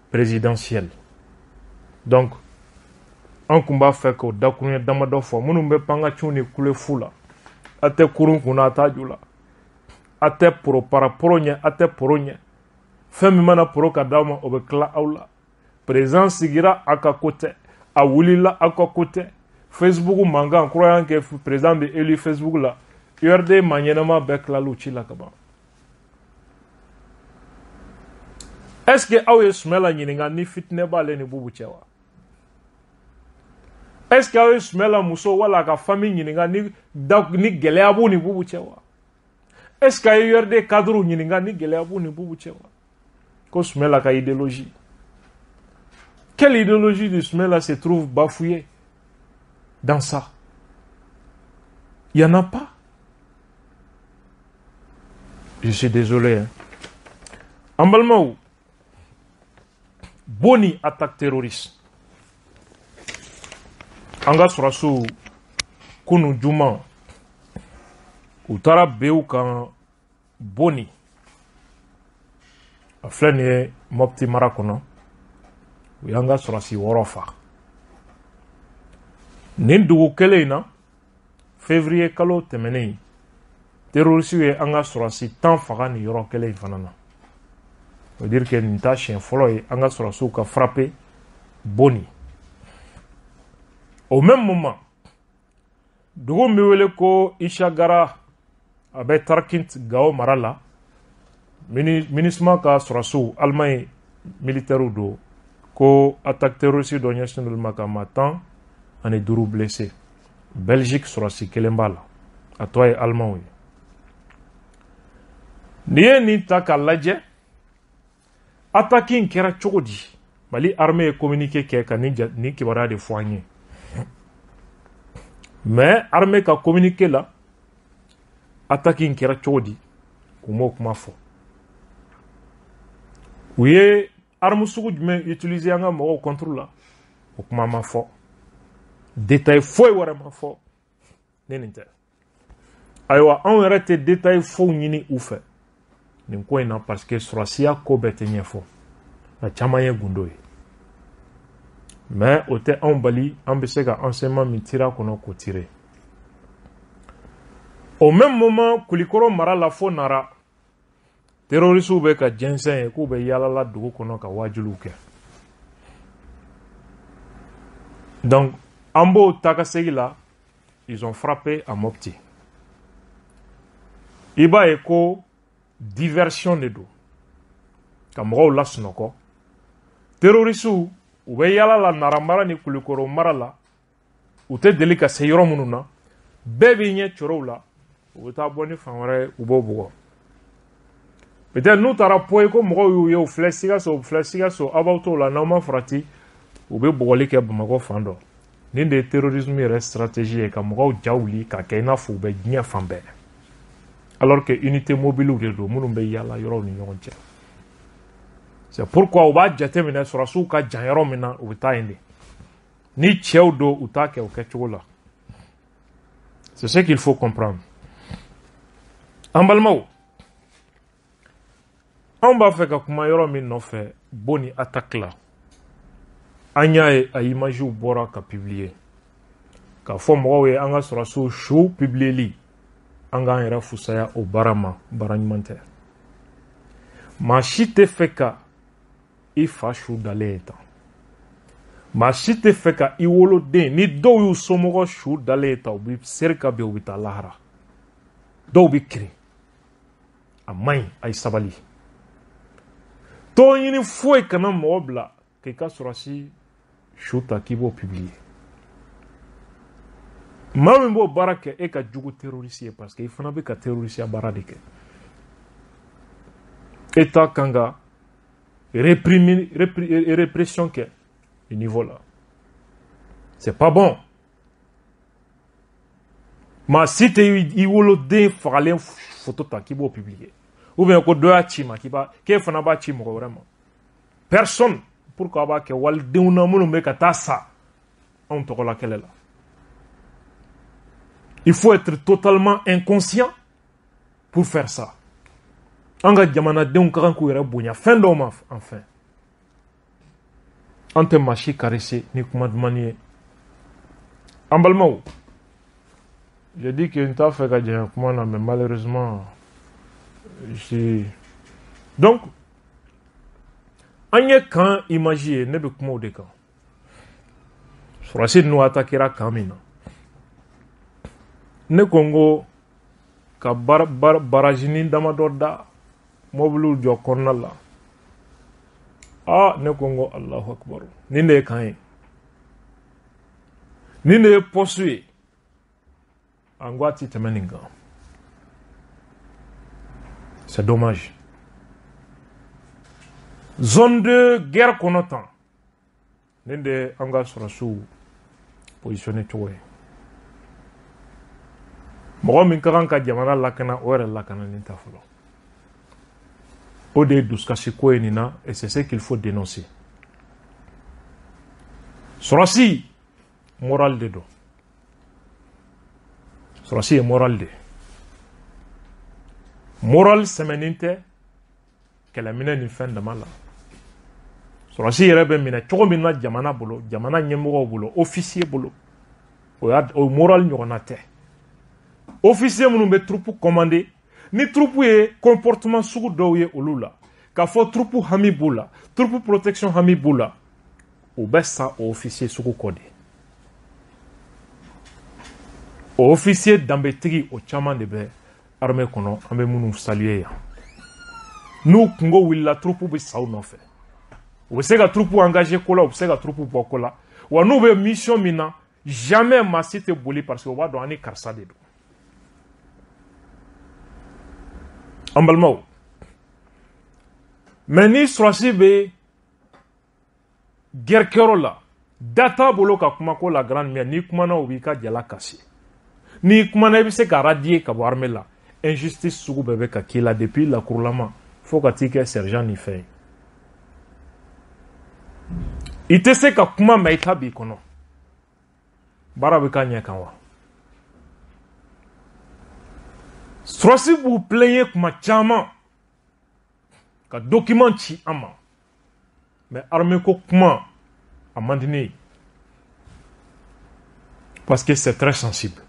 présidentielle. Donc, an kun b'a fɛ k'o dakuruɲɛ damadɔ fɔ. Minnu bɛ pankaciw ni kule fu la, a tɛ kurun kunna, a t'a ju la, a tɛ poro para poro ɲɛ, a tɛ poro ɲɛ. Fɛn min mana poro ka d'aw ma, o bɛ tila aw la. Président sigira, a ka ko tɛ, a wulila, aw ka ko tɛ. Facebook mankan, croyant que président bɛ élu Facebook la, URD maa ɲɛnama bɛɛ tilal'u ci la ka ban. Est-ce que aw ye Sumala ɲininka ni fitinɛ b'ale ni Boubou cɛ wa? Est-ce que aw ye Sumala muso wala a ka famille ɲininka ni gɛlɛya b'u ni Boubou cɛ wa? Est-ce que aw ye URD cadre ɲininka ni gɛlɛya b'u ni Boubou cɛ wa? Ko Sumala ka idéologie. Quelle idéologie de Sumala se trouve bafouillée dans ça? Il n'y en a pas. Je suis désolé. Hein. En balimaw, Boni attaque terroriste. An ka sɔrɔsiw kunu juma, u taara bew kan Boni. A filɛ nin ye Mopti mara kɔnɔ. U y'an ka sɔrɔsi 6 fa. Nin dugu kelen in na, février kalo tɛmɛnen, terroriste ye an ka sɔrɔsi 10 faga nin yɔrɔ kelen in fana na. O dire que nin t'a siɲɛ fɔlɔ ye an ka sɔrɔsiw ka frapper Boni. Au même moment, dugu min bɛ wele ko Ishagara, a bɛ Tarkint Gao mara la, MINUSMA ka sɔrɔsiw, Allemagne militaires don, ko attaque terroriste dɔ ɲɛsinnen don ma ka maa 15 blessé. Belgique sɔrɔsi kelen b'a la, a tɔ ye Allemagne ye. N'i ye nin ta k'a lajɛ, attaque in kɛra cogo di? Mali armée ye communiqué kɛ ka nin kibaruya de fɔ an ye. Mais armée ka communiqué la, attaque in kɛra cogo di, u m'o kuma fɔ. U ye arme sugu jumɛn utiliser an ka mɔgɔw contre la, o kuma ma fɔ. Détail foyi wɛrɛ ma fɔ ni nin tɛ. Ayiwa, anw yɛrɛ tɛ détail foyi ɲini u fɛ nin ko in na, parce que sɔrɔsiya ko bɛɛ tɛ ɲɛfɔ, a caman ye gundo ye. Mais o tɛ anw bali, an bɛ se ka enseignement min tirer a kɔnɔ k'o tirer. Au même moment, Kulikɔrɔ mara la fo Nara, terroristew bɛ ka jɛnsɛn ye k'u bɛ yaalala dugu kɔnɔ ka wajuliw kɛ. Donc an b'o ta ka segin la, ils ont frappé à Mopti. I b'a ye ko diversion de don ka mɔgɔw lasunɔgɔ. Terroristew u bɛ yaala la Nara mara ni Kulikɔrɔ mara la, u tɛ deli ka se yɔrɔ minnu na, bɛɛ b'i ɲɛ cɔrɔw la, u bɛ taa bɔ ni fan wɛrɛ ye, u b'o bugɔ. Peut-être n'u taara poyi ko mɔgɔw y'u ye, u filɛ Sikaso, u filɛ Sikaso, aw b'aw t'o la, n'aw ma farati, u bɛ bugɔli kɛ Bamakɔ fan dɔ. Nin de ye terrorisme yɛrɛ stratégie ye, ka mɔgɔw ja wuli ka kɛ i n'a fɔ u bɛ diɲɛ fan bɛɛ, alors que unité mobile de don minnu bɛ yaala yɔrɔw ni ɲɔgɔn cɛ. C'est pourquoi u b'a jateminɛ sɔrɔsiw ka jan yɔrɔ min na, u bɛ taa yen de. Ni cɛw don, u t'a kɛ o kɛcogo la. C'est ce qu'il faut comprendre. An balimaw, anw b'a fɛ ka kuma yɔrɔ min nɔfɛ, Boni attaque la, an y'a ye a imagew bɔra ka publier k'a fɔ mɔgɔw ye an ka sɔrɔsiw su publieli, an k'an yɛrɛ fusaya o baara ma, baara ɲuman tɛ. Maa si tɛ fɛ ka i fa su dalen ye tan, maa si tɛ fɛ ka i woloden, ni dɔw y'u somɔgɔ su dalen ye tan, u bɛ seri ka bin, u bɛ taa lahara, dɔw bɛ kirin. A man ɲi, a ye sabali. Tɔn ɲini foyi kana mɔgɔ bila k'i ka sɔrɔsi su ta k'i b'o publier. Maa min b'o baara kɛ, e ka jugu terroriste ye, parce que i fana bɛ ka terroriste baara de kɛ. État kan ka réprimer, répression kɛ nin niveau là. C'est pas bon. Maa si tɛ i woloden fagalen photo ta k'i b'o publier, ou bien ko dɔ y'a ci ma k'i b'a k'e fana b'a ci mɔgɔ wɛrɛ ma. Personne. Pourquoi a b'a kɛ walidenw na minnu bɛ ka taa sa anw tɔgɔla kɛlɛ la? Il faut être totalement inconscient pour faire ça. An ka jamanadenw ka kan k'u yɛrɛ bonya fɛn dɔw ma. Enfin, an tɛ maa si caresser ni kuma dumanni ye. An balimaw, j'ai dit que n t'a fɛ ka janya kuma na, mais malheureusement je suis donc an ye camp image ye. Ne bɛ kuma o de kan. Sɔrɔsi ninnu attaquera camp min na, ne ko n ko ka barajinin damadɔ da, mobiliw jɔ kɔnɔna la. Aa, ne ko n ko Alahu akibaru, nin de ye camp ye, nin de ye poste ye. An ko a ti tɛmɛ nin kan. C'est dommage. Zone de guerre kɔnɔ tan, nin de ye an ka sɔrɔsiw positionné cogo ye. Mɔgɔ min ka kan ka jamana lakana, o yɛrɛ lakananen tɛ fɔlɔ. O de ye dusukasi ko ye nin na, et c'est ce qu'il faut dénoncer. Sɔrɔsi moral de don. Sɔrɔsi ye moral de ye. Moral sɛmɛnin tɛ kɛlɛminɛ ni fɛn dama la. Sɔrɔsi yɛrɛ bɛ minɛ cogo min na jamana bolo, jamana ɲɛmɔgɔw bolo, officier bolo, o y'a o moral ɲɔgɔnna tɛ. Officier minnu bɛ troupe commander, ni troupe ye comportement sugu dɔw ye olu la, k'a fɔ troupe hami b'u la, troupe protection hami b'u la, u bɛ sa o officier sugu kɔ de. O officier danbetigi, o caman de bɛ armée kɔnɔ, an bɛ minnu saluer yan. N'u kungo wulila, troupe bɛ sa u nɔfɛ. U bɛ se ka troupe engager ko la, u bɛ se ka troupe bɔ ko la. Wa n'u bɛ mission min na, jamais maa si tɛ boli, parce que u b'a dɔn an ni karisa de don. An balimaw, mais ni sɔrɔsi bɛ guerre kɛyɔrɔ la, da t'a bolo ka kuma ko la grande mère. N'i kumana, u b'i ka jala kasi. N'i kumana, i bɛ se ka radier ka bɔ armée la. Injustice sugu bɛɛ bɛ ka k'i la, depuis lakurulama fo ka t'i kɛ sergent ni fɛn ye. I tɛ se ka kuma, mais i ta b'i kɔnɔ. Baara bɛ k'a ɲɛ kan wa? Sɔrɔsi b'u plaigner kuma caman ka document ci an ma, mais armée ko kuma a man di ne ye, parce que c'est très sensible.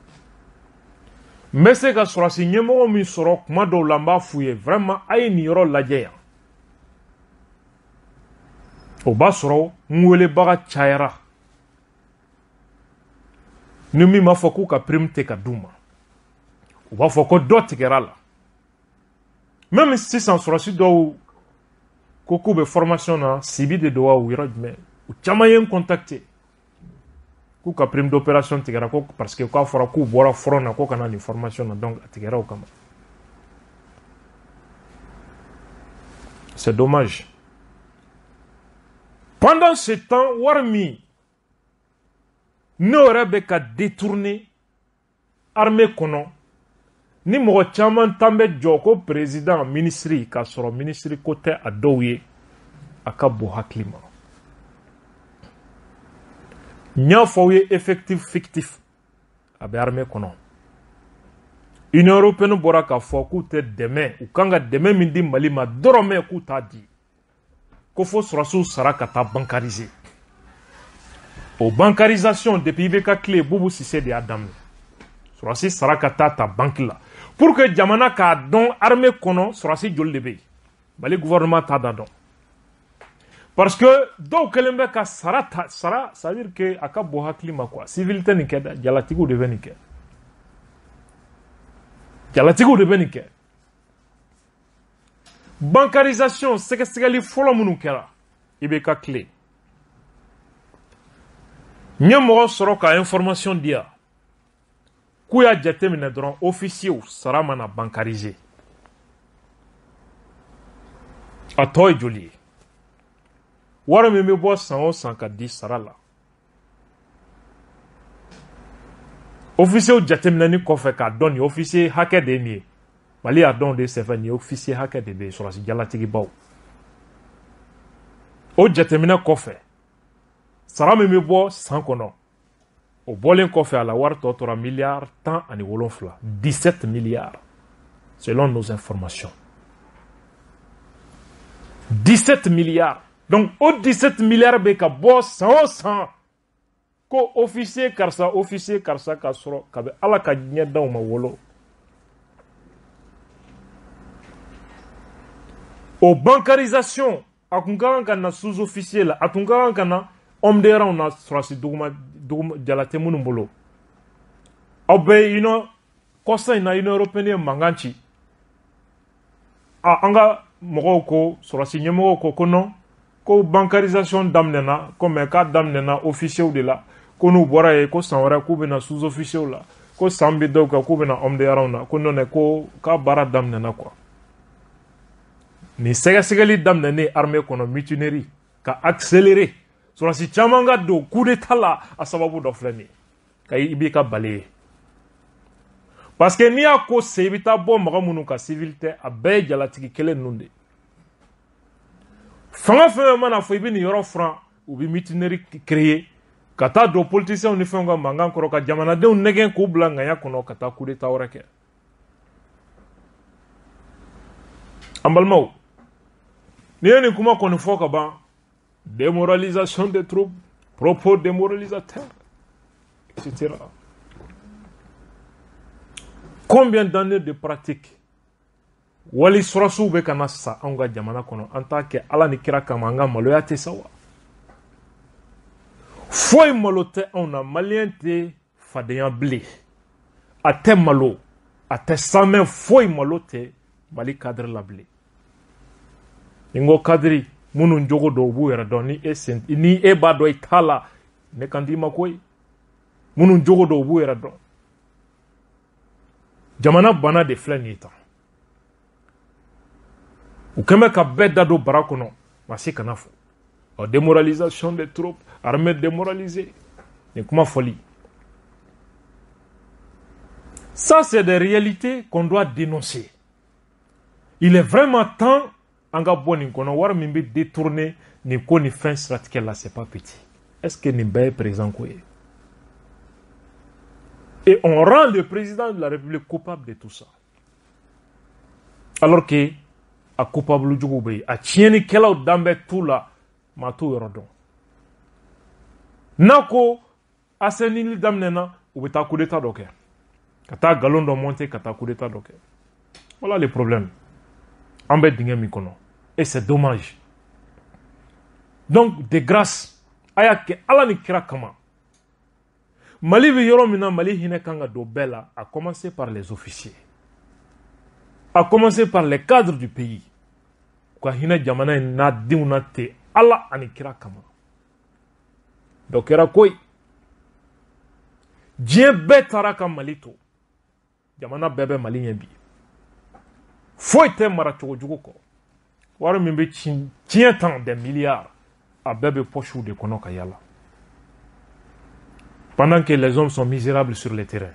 N bɛ se ka sɔrɔsi ɲɛmɔgɔ min sɔrɔ kuma dɔw la, n b'a f'u ye vraiment, a ye nin yɔrɔ lajɛ yan. O b'a sɔrɔ n welebaga cayara, ni min b'a fɔ k'u ka prime tɛ ka d'u ma, u b'a fɔ ko dɔ tigɛra la. Même sisan, sɔrɔsi dɔw ko k'u bɛ formation na, sibi de don wa, u yɔrɔ jumɛn, u caman ye n contacter k'u ka prime d'opération tigɛra, ko parce que k'a fɔra k'u bɔra front na, ko ka na nin formation na, donc a tigɛra o kama. C'est dommage. Pendant ce temps, wari min n'o yɛrɛ bɛ ka détourner armée kɔnɔ, ni mɔgɔ caman tan bɛ jɔ ko président, ministre, k'a sɔrɔ ministre ko tɛ a dɔw ye, a ka bon hakili ma. N y'a fɔ aw ye, effectif fictif a bɛ armée kɔnɔ. Union européenne bɔra k'a fɔ k'u tɛ dɛmɛ, u kan ka dɛmɛ min di Mali ma dɔrɔmɛ, k'u t'a di, ko fo sɔrɔsiw sara ka taa bancariser. O bancarisation, depuis IBK tile, Boubou Cissé de y'a daminɛ. Sɔrɔsi sara ka taa ta banque la pour que jamana k'a dɔn armée kɔnɔ sɔrɔsi joli de bɛ yen. Mali gouvernement t'a da dɔn, parce que dɔw kɛlen bɛ ka sara ta sara, ça veut dire que a ka bon hakili ma quoi. Civil tɛ nin kɛ dɛ, jalatigiw de bɛ nin kɛ, jalatigiw de bɛ nin kɛ. Bancarisation sɛgɛsɛgɛli fɔlɔ minnu kɛra i bɛ ka tile n ye mɔgɔ sɔrɔ ka information di yan k'u y'a jateminɛ dɔrɔn officier sara mana bancariser a tɔ ye joli ye wari min bɛ bɔ san o san ka di sara la officier jateminɛni kɔfɛ k'a dɔn nin officier hakɛ de ye nin ye Mali y'a dɔn de senfɛ nin officier hakɛ de bɛ yen sɔrɔsi jalatigibaw o jateminɛ kɔfɛ sara min bɛ bɔ san kɔnɔ o bɔlen kɔfɛ a la wari tɔ tora miliyari 17, 17 milliards selon nos informations, 17 milliards. Donc o 17 milliards bɛ ka bɔ san o san ko officier karisa officier karisa ka sɔrɔ kabi Ala ka diɲɛ danw ma wolo. O bancarisation a kun ka kan ka na sous-officier la, a tun ka kan ka na homme de rang na sɔrɔsi duguma duguma jala tɛ minnu bolo. Aw bɛɛ ye union kɔsa in na Union européenne ye mankan ci. A an ka mɔgɔw ko sɔrɔsi ɲɛmɔgɔw ko ko non ko bancarisation daminɛna ko mais k'a daminɛna officier de la, ko n'u bɔra yen ko san wɛrɛ k'u bɛna sous-officier la, ko san bɛ dɔw kan k'u bɛna homme de rang na, ko non ko k'a baara daminɛna quoi. Nin sɛgɛsɛgɛli daminɛnen armée kɔnɔ mutinerie ka accélérer sɔrɔsi caman ka don coup d'état la a sababu dɔ filɛ nin ye ka i b'i ka bale ye. Parce que n'i y'a ko se i bɛ taa bɔ mɔgɔ minnu ka civil tɛ a bɛɛ ye jalatigi kelen ninnu de. Fanga fɛn fɛn mana fɔ i bɛ nin yɔrɔ furan u bɛ mutinerie créer ka taa don politiciens ni fɛnw ka mankan kɔrɔ ka jamanadenw nɛgɛn k'u bila ŋaɲa kɔnɔ ka taa coup d'état wɛrɛ kɛ. An balimaw, n'i ye nin kuma kɔni fɔ ka ban, démoralisation des troupes, propos démoralisateurs, etc. Combien d'années de pratique wali sɔrɔsiw bɛ ka na sa anw ka jamana kɔnɔ, an t'a kɛ Ala ni kira kama, an ka maloya tɛ sa wa? Foyi malo tɛ anw na, maliyɛn tɛ fadenya bilen, a tɛ malo, a tɛ sanmɛ, foyi malo tɛ Mali cadre la bilen. Ni n ko cadre, minnu jogo dɔn u b'u yɛrɛ dɔn, ni e sen ni e b'a dɔn i t'a la, ne kan t'i ma koyi. Minnu jogo dɔn u b'u yɛrɛ dɔn. Jamana bana de filɛ nin ye tan. U kɛn bɛ ka bɛɛ da don bara kɔnɔ, maa si kana fɔ. Ɔ démoralisation des troupes, armée démoralisée, nin kuma fɔli. Ça, c'est des réalités qu'on doit dénoncer. Il est vraiment temps an ka bɔ nin kɔnɔ. Wari min bɛ détourner nin ko ni fɛn siratigɛ la, c'est pas petit. Est-ce que nin bɛɛ ye président ko ye? Et on rend le président de la République coupable de tout ça. Alors que a coupable jugu bɛ yen, a tiɲɛnikɛlaw dan bɛ t'u la, maa t'u yɔrɔ dɔn. N'a ko assainili daminɛna, u bɛ taa coup d'état dɔ kɛ, ka taa nkalon dɔ monter, ka taa coup d'état dɔ kɛ. Voilà le problème. An bɛ dingɛ min kɔnɔ, et c'est dommage. Donc de grâce, a y'a kɛ Ala ni kira kama. Mali bɛ yɔrɔ min na, Mali hinɛ kan ka don bɛɛ la, à commencer par les officiers, à commencer par les cadres du pays. U ka hinɛ jamana in n'a denw na ten Ala ani kira kama. Dɔ kɛra koyi. Diɲɛ bɛɛ taara ka Mali to. Jamana bɛɛ bɛ Mali ɲɛ bi. Foyi tɛ mara cogo jugu kɔ. Wari min bɛ tiɲɛ tan des milliards, a bɛɛ bɛ poches de kɔnɔ ka yala. Pendant que les hommes sont misérables sur le terrain.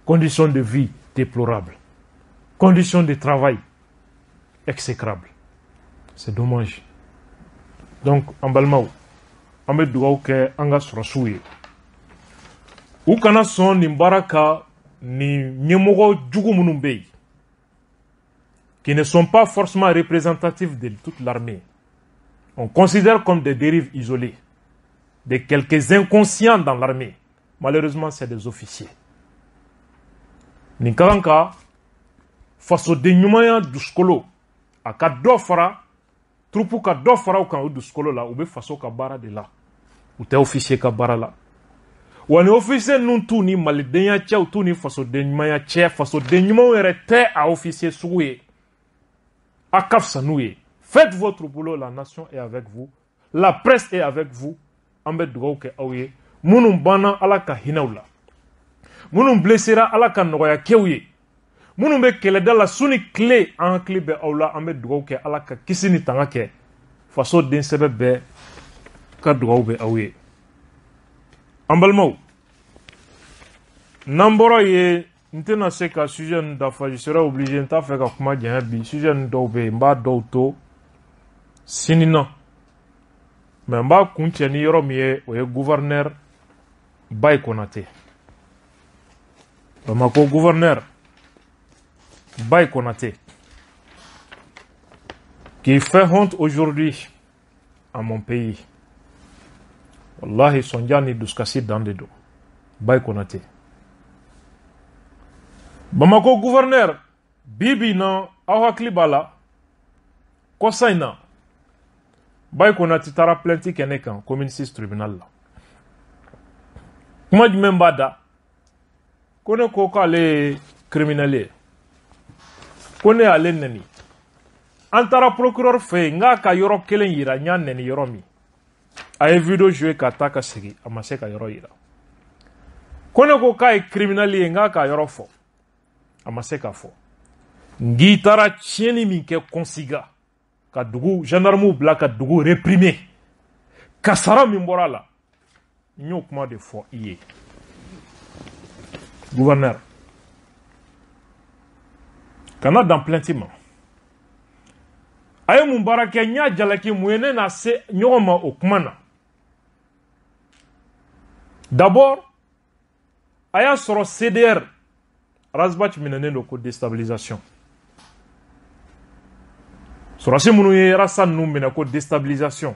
Conditions de vie déplorables. Conditions de travail exécrables. C'est dommage. Donc, an balimaw, an bɛ dugawu kɛ an ka sɔrɔsiw ye. U kana sɔn nin baara ka nin ɲɛmɔgɔ jugu minnu bɛ yen, qui ne sont pas forcément représentatifs de toute l'armée. On considère comme des dérives isolées, de quelques inconscients dans l'armée. Malheureusement, c'est des officiers. Nin ka kan ka fasoden ɲumanya dusukolo, a ka dɔ fara troupe ka dɔ fara u kan o dusukolo la, u bɛ faso ka baara de la, u tɛ officier ka baara la. Wa ni officier ninnu t'u ni malidenya cɛ, u t'u ni fasoden ɲumanya cɛ, fasoden ɲumanw yɛrɛ tɛ a officier sugu ye. A ka fisa n'u ye. Faites votre boulot, la nation est avec vous, la presse est avec vous. An bɛ dugawu kɛ aw ye. Minnu banna, Ala ka hinɛ u la. Minnu blessera, Ala ka nɔgɔya kɛ u ye. Minnu bɛ kɛlɛda la su ni tile, an hakili bɛ aw la. An bɛ dugawu kɛ, Ala ka kisi ni tanga kɛ. Faso densɛbɛ bɛɛ ka dugawu bɛ aw ye. An balimaw, n'an bɔra yen, n tɛna se ka sujet ninnu dafa. Je serai obligé, n t'a fɛ ka kuma janya bi. Sujet ninnu dɔw bɛ yen, n b'a dɔw to sini na, mais n b'a kuncɛ ni yɔrɔ min ye, o ye gouverneur Bayi Konate. Bamako gouverneur Bayi Konate qui fait honte aujourd'hui à mon pays. Wallahi, sɔnja ni dusukasi dan de don. Bayi Konate, Bamako gouverneur, bi bi na, aw hakili b'a la, kɔsa in na, Bayi Konate taara plainte kɛ ne kan commune 6 tribunal la. Kuma jumɛn b'a da? Ko ne ko k'ale ye criminel ye, ko ne y'ale nɛni. An taara procureur fɛ yen, n k'a ka yɔrɔ kelen yira n y'a nɛni yɔrɔ min. A ye vidéo joué ka taa ka segin, a ma se ka yɔrɔ yira. Ko ne ko k'a ye criminel ye, n k'a ka yɔrɔ fɔ, a ma se ka fɔ. N k'i taara tiɲɛni min kɛ Kɔnsiga, ka dugu gendarmew bila ka dugu réprimer, kasara min bɔra a la, n y'o kuma de fɔ i ye. Gouverneur, kana dan plainte ma. A ye mun baara kɛ? N y'a jalaki mun ye? Ne na se ɲɔgɔn ma o kuma na. D'abord, a y'a sɔrɔ CDR Ras Bath minɛnen don ko déstabilisation. Sɔrɔsi minnu ye Rasta ninnu minɛ ko déstabilisation,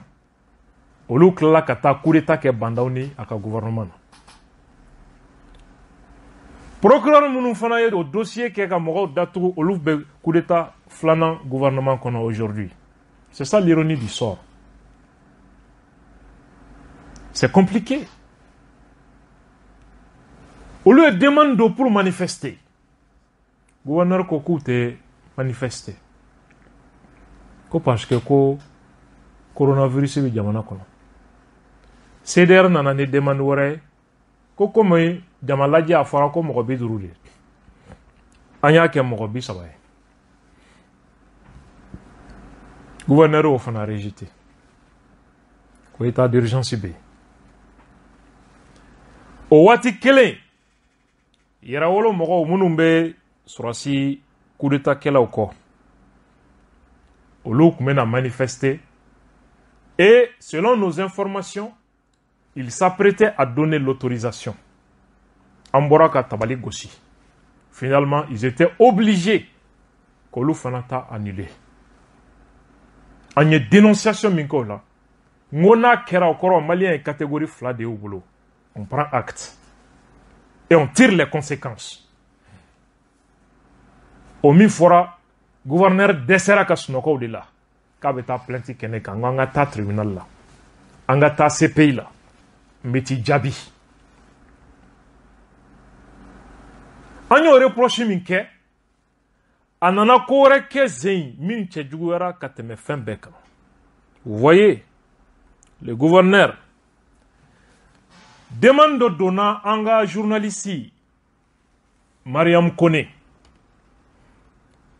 olu tilala ka taa coup d'état kɛ Bah N'Daw ni a ka gouvernement na. Procureur minnu fana ye o dossier kɛ ka mɔgɔw datugu, olu bɛ coup d'état filanan gouvernement kɔnɔ aujourd'hui. C'est ça l'ironie du sort, c'est compliqué. Olu ye demande don pour manifester, gouverneur ko k'u tɛ manifester, ko parce que ko coronavirus bɛ jamana kɔnɔ. CDR nana ni demande wɛrɛ ye, ko komi jama lajɛ a fɔra ko mɔgɔ 50 de, an y'a kɛ mɔgɔ 30 ye. Gouverneur y'o fana rejeté, ko état d'urgence bɛ yen. O waati kelen, Yɛrɛwolo mɔgɔw minnu bɛ sɔrɔsi coup d'état kɛlaw kɔ, olu tun bɛna manifester, et selon nos informations, il s'apprêtait à donner l'autorisation. An bɔra ka tabali gosi. Finalement, ils étaient obligés k'olu fana ta annuler. An ye dénonciation min kɛ o la, n ko n'a kɛra, o kɔrɔ malien ye catégorie fila de y'u bolo. On prend acte et on tire les conséquences. O min fɔra, gouverneur dɛsɛra ka sunɔgɔ o de la k'a bɛ taa plainte kɛ ne kan. N ko an ka taa tribunal la, an ka taa CPI la, n bɛ t'i jaabi. An y'o reproche min kɛ, a nana ko wɛrɛ kɛ zen min cɛjuguyara ka tɛmɛ fɛn bɛɛ kan. Vous voyez, le gouverneur, demande dɔ donna an ka journaliste Mariam Kone,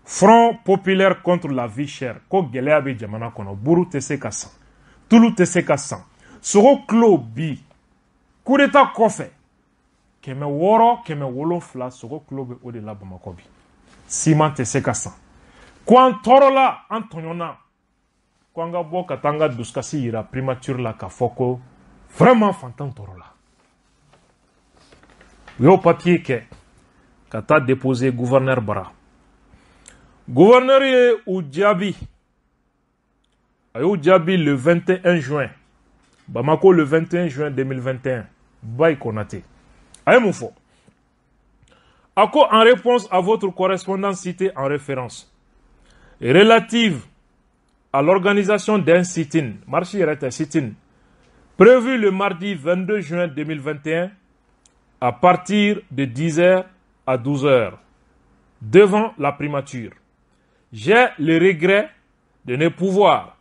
Front populaire contre la vie chère, ko gɛlɛya bɛ jamana kɔnɔ, buru tɛ se ka san, tulu tɛ se ka san, sogo kilo bi coup d'état kɔfɛ 600, 700, sogo kilo bɛ o de la Bamakɔ bi, siman tɛ se ka san, ko an tɔɔrɔla, an tɔɲɔna, ko an ka bɔ ka taa an ka dusukasi yira primature la k'a fɔ ko vraiment fantan tɔɔrɔla. U y'o papier kɛ ka taa déposer gouverneur bara. Gouverneur ye u jaabi, a y'u jaabi le 21 juin, Bamako, le 21 juin 2021. Bayi Konate a ye mun fɔ? A ko: en réponse à votre correspondance citée en référence relative à l'organisation d'un sit-in, marche yɛrɛ tɛ, sit-in, prévu le mardi 22 juin 2021 à partir de 10h à 12h devant la primature. J'ai le regret de ne pouvoir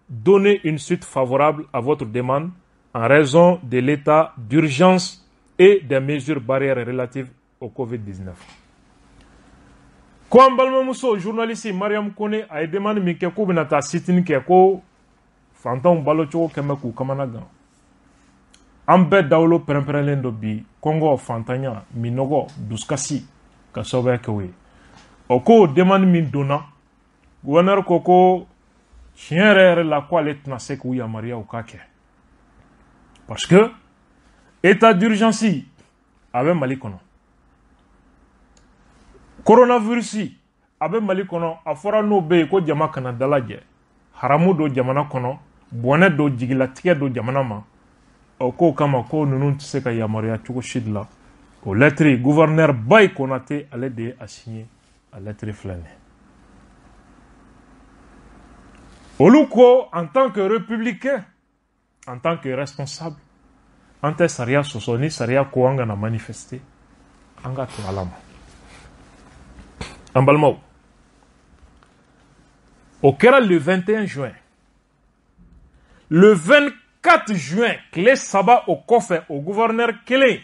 donner une suite favorable à votre demande en raison de l'état d'urgence et des mesures barrières relatives au Covid-19. Ko an balimamuso journaliste Mariam Kone a ye demande min kɛ k'u bɛna taa sit-in kɛ ko fantanw balocogo kɛn bɛ k'u kamana gan. An bɛɛ dawolo pɛrɛn-pɛrɛnlen don bi kɔngɔ, fantanya, minɔgɔ, dusukasi ka sababuya kɛ o ye. O ko demande min donna, gouverneur ko ko tiɲɛ yɛrɛ yɛrɛ la ko ale tɛna se k'u yamaruya u k'a kɛ. Parce que état d'urgence a bɛ Mali kɔnɔ. Coronavirus a bɛ Mali kɔnɔ, a fɔra n'o bɛ yen ko jama kana dalajɛ. Haramu don jamana kɔnɔ, bɔnɛ don, jigilatigɛ don jamana ma. O k'o kama ko ninnu tɛ se ka yamaruya cogo si de la. O lettre gouverneur Bayi Konate ale de ye a signé, a lettre filɛ nin ye. Olu ko en tant que républicain, en tant que responsable, an tɛ sariya sɔsɔ, ni sariya ko an kana manifester, an ka to Ala ma. An balimaw, o kɛra le 21 juin. Le 24 juin, tile 3 o kɔfɛ, o gouverneur kelen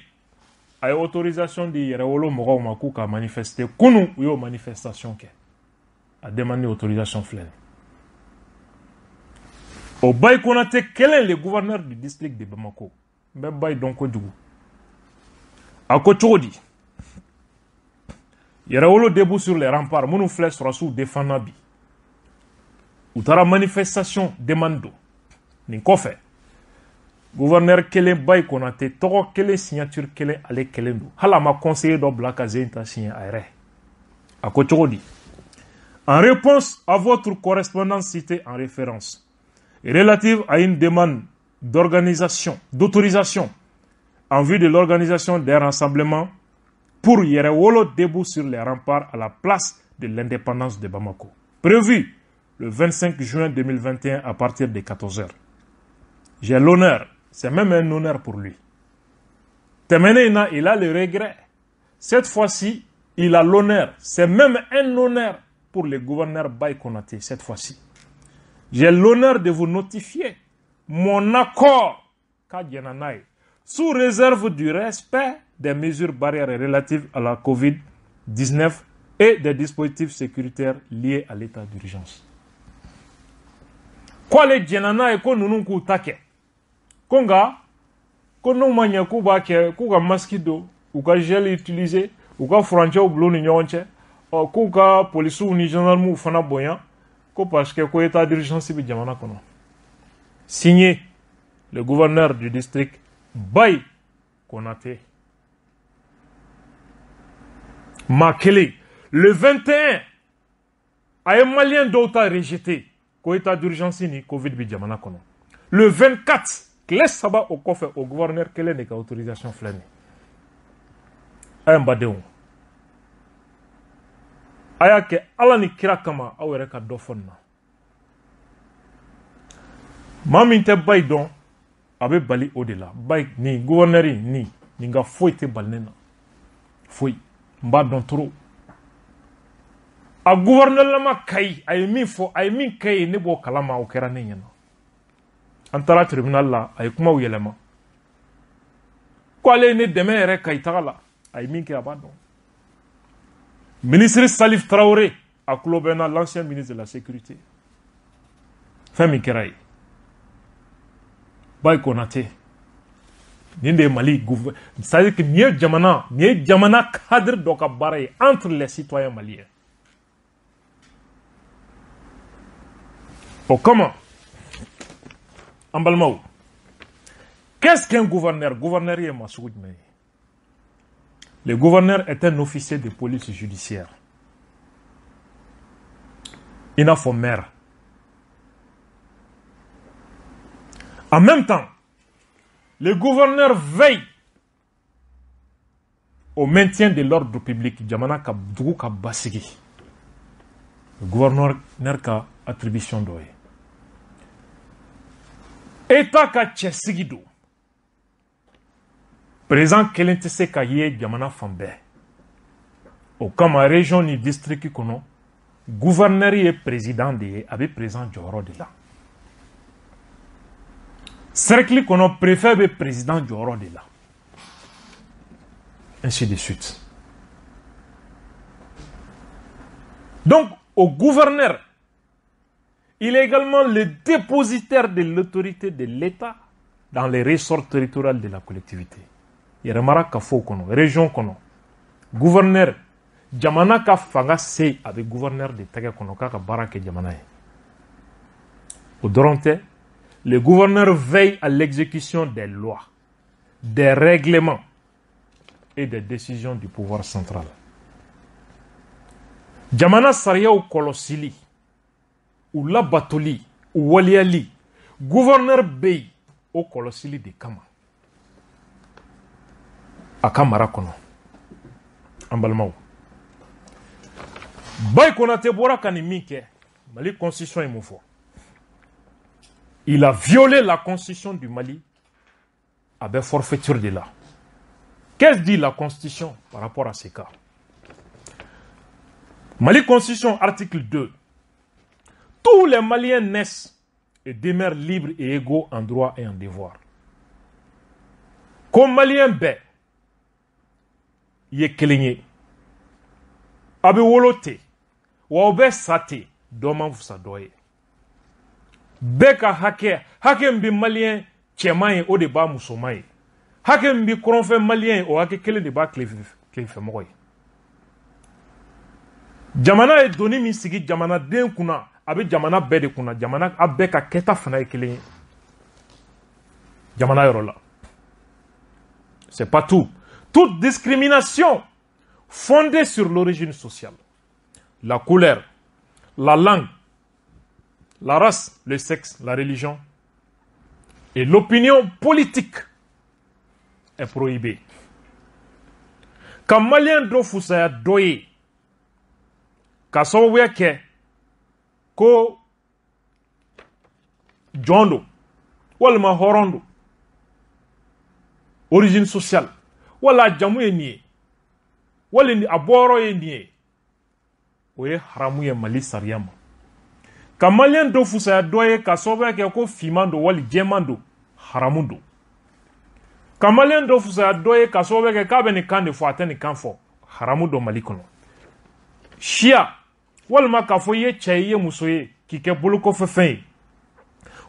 a ye autorisation di Yɛrɛwolo mɔgɔw ma k'u ka manifester. Kunun u y'o manifestation kɛ, a demande autorisation filɛ nin. O Bayi Konate kelen, le gouverneur du district de Bamako, n bɛ Bayi dɔn kojugu. A ko cogo di? Yɛrɛwolo debout sur les remparts minnu filɛ sɔrɔsiw défend bi, u taara manifestation demande don. Nin kɔfɛ gouverneur kelen Bayi Konate tɔgɔ kelen, signature kelen, ale kelen don. Hali a ma conseiller dɔ bila ka zen ta signer a yɛrɛ. A ko cogo di? En réponse à votre correspondance citée en référence relative à une demande d'autorisation en vue de l'organisation d'un rassemblement pour Yɛrɛwolo debout sur les remparts à la place de l'indépendance de Bamako, prévu le 25 juin 2021 à partir de 14h. J'ai l'honneur, c'est même un honneur pour lui. Tɛmɛnen il a le regret. Cette fois-ci, il a l'honneur, c'est même un honneur pour le gouverneur Bayi Konate cette fois-ci. J'ai l'honneur de vous notifier mon accord k'a jɛnna n'a ye, sous réserve du respect des mesures barrières relatives à la Covid-19 et des dispositifs sécuritaires liés à l'état d'urgence. Ko ale jɛnna n'a ye ko ninnu k'u ta kɛ, ko nka ko n'u ma ɲɛ k'u b'a kɛ k'u ka masque don, u ka gel utiliser, u ka furancɛw bila u ni ɲɔgɔn cɛ, ɔ k'u ka polisiw ni gendarmew fana bonya, ko parce que ko état d'urgence bɛ jamana kɔnɔ. Signé le gouverneur du district Bayi Konate. Maa kelen le 21 a ye malien dɔw ta rejeté ko état d'urgence ni Covid bɛ jamana kɔnɔ. Le 24, tile 3 o kɔfɛ, o gouverneur kelen de ka autorisation filɛ nin ye. A ye n badenw, a y'a kɛ Ala ni kira kama, aw yɛrɛ ka dɔ fɔ nin na. Maa min tɛ Bayi dɔn, a bɛ bali o de la. Bayi nin gouverneur nin ka foyi tɛ bali ne na, foyi. N b'a dɔn trop. A gouverneur lama Kayi, a ye min fɔ, a ye min kɛ yen, ne b'o kalama, o kɛra ne ɲɛna. An taara tribunal la, a ye kumaw yɛlɛma ko ale ye ne dɛmɛ yɛrɛ Kayi taga la. A ye min kɛ, a b'a dɔn. Ministre Salif Traoré, a tulo bɛ n na, l'ancien ministre de la sécurité, fɛn min kɛra yen. Bayi Konate nin de ye Mali, c'est-à-dire que nin ye jamana cadre dɔ ka baara ye entre les citoyens maliens. O kama an balimaw, qu'est-ce qu'un gouverneur? Gouverneur ye maa sugu jumɛn ye? Le gouverneur est un officier de police judiciaire, i n'a fɔ maire. En même temps, le gouverneur veille au maintien de l'ordre public, jamana ka dugu ka basigi. Le gouverneur ka attribution dɔ ye. État ka cɛsigi don. Président kelen tɛ se ka ye jamana fan bɛɛ. O kama région ni district kɔnɔ, Gouverneur ye président de ye, a bɛ président jɔyɔrɔ de la. Cercle kɔnɔ, préfet bɛ président jɔyɔrɔ de la, ainsi de suite. Donc au gouverneur, il est également le dépositaire de l'autorité de l'État dans les ressorts territoriaux de la collectivité. Yɛrɛmara kafo kɔnɔ, région kɔnɔ, gouverneur, jamana ka fanga se a bɛ gouverneur de tɛgɛ kɔnɔ k'a ka baara kɛ jamana ye. O dɔrɔn tɛ, le gouverneur veille à l'exécution des lois, des règlements et des décisions du pouvoir central. Jamana sariyaw kɔlɔsili, u labatoli, u waleyali, gouverneur bɛ yen o kɔlɔsili de kama a ka mara kɔnɔ. An balimaw, Bayi Konate bɔra ka nin min kɛ, Mali constitution ye mun fɔ? Il a violé la constitution du Mali, a bɛ forfaiture de la. Qu'est-ce dit la constitution par rapport à ces cas? Mali constitution article 2. Tous les Maliens naissent et demeurent libres et égaux en droit et en devoir. Ko Malien bɛɛ ye kelen ye, a bɛ wolo ten wa aw bɛ sa ten, dɔ man fisa dɔ ye. Bɛɛ ka hakɛ, hakɛ min bɛ Malien cɛman ye, o de b'a musoman ye. Hakɛ min bɛ kɔrɔnfɛ Malien ye, o hakɛ kelen de b'a tilefɛmɔgɔ ye. Jamana ye doni min sigi jamanaden kunna, a bɛ jamana bɛɛ de kunna. Jamana a bɛɛ ka kɛta fana ye kelen ye jamana yɔrɔ la. C'est pas tout. Toute discrimination fondée sur l'origine sociale, la couleur, la langue, la race, le sexe, la religion et l'opinion politique est prohibée. Ka Malien dɔ fusaya dɔ ye ka sababuya kɛ ko jɔn don walima hɔrɔn don, origine sociale, wala jamu ye nin ye, wali a bɔyɔrɔ ye nin ye, o ye haramu ye Mali sariya ma. Ka Malien dɔ fusaya dɔ ye ka sababuya kɛ ko finman don wali jɛman don, haramu don. Ka Malien dɔ fusaya dɔ ye ka sababuya kɛ k'a bɛ nin kan de fɔ, a tɛ nin kan fɔ, haramu don Mali kɔnɔ. Siya, walima k'a fɔ i ye cɛ ye, i ye muso ye, k'i kɛ bolokɔfɛfɛn ye,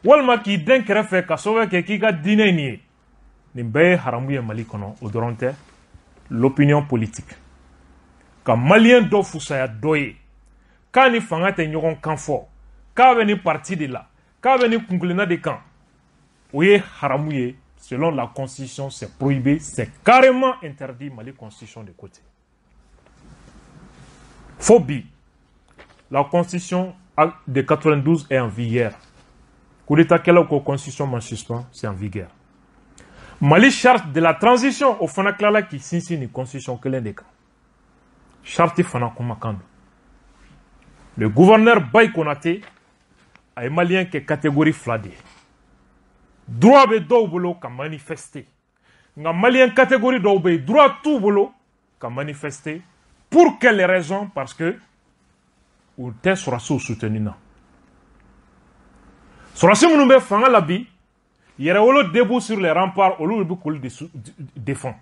walima k'i den kɛrɛfɛ ka sababuya kɛ k'i ka diinɛ ye nin ye, nin bɛɛ ye haramu ye Mali kɔnɔ. O dɔrɔn tɛ, l'opinion politique, ka Malien dɔ fusaya dɔ ye k'a ni fanga tɛ ɲɔgɔn kan fɔ, k'a bɛ nin parti de la, k'a bɛ nin kunkilenna de kan, o ye haramu ye. Selon la constitution, c'est prohibé, c'est carrément interdit Mali constitution de côté. Fo bi, la constitution de 92 est en vigueur. Coup d'état kɛlaw ko constitution ma suspend, c'est en vigueur. Mali charte de la transition, o fana tilala k'i sinsin nin constitution kelen de kan. Charte fana kumakan don. Le gouverneur Bayi Konate a ye Malien kɛ catégorie fila de ye. Droit bɛ dɔw bolo ka manifester, nka Malien catégorie dɔw bɛ yen, droit t'u bolo ka manifester. Pour quelle raison? Parce que u tɛ sɔrɔsiw soutenu na. Sɔrɔsi minnu bɛ fanga la bi, Yɛrɛwolo debout sur les remparts, olu bɛ k'olu de défend.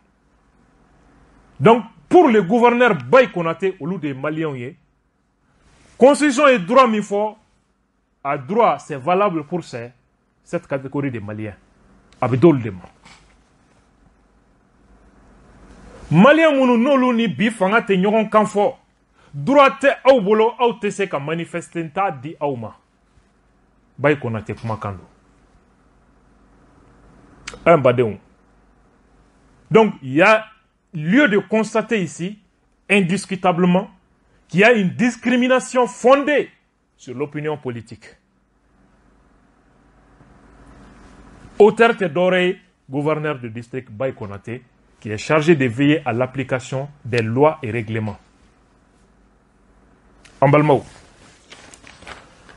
Donc pour le gouverneur Bayi Konate, olu de ye Maliens ye. Constitution ye droit min fɔ, a droit, c'est valable pour cette catégorie de Maliens. A bɛ d'olu de ma. Malien minnu n'olu ni bi fanga tɛ ɲɔgɔn kan fɔ, droit tɛ aw bolo, aw tɛ se ka manifester, n t'a di aw ma. Bayi Konate kumakan don. Un badenw. Donc il y a lieu de constater ici, indiscutablement, qu'il y a une discrimination fondée sur l'opinion politique. Auteur Tedoré, gouverneur du district Bayi Konate, qui est chargé de veiller à l'application des lois et règlements. An balimaw,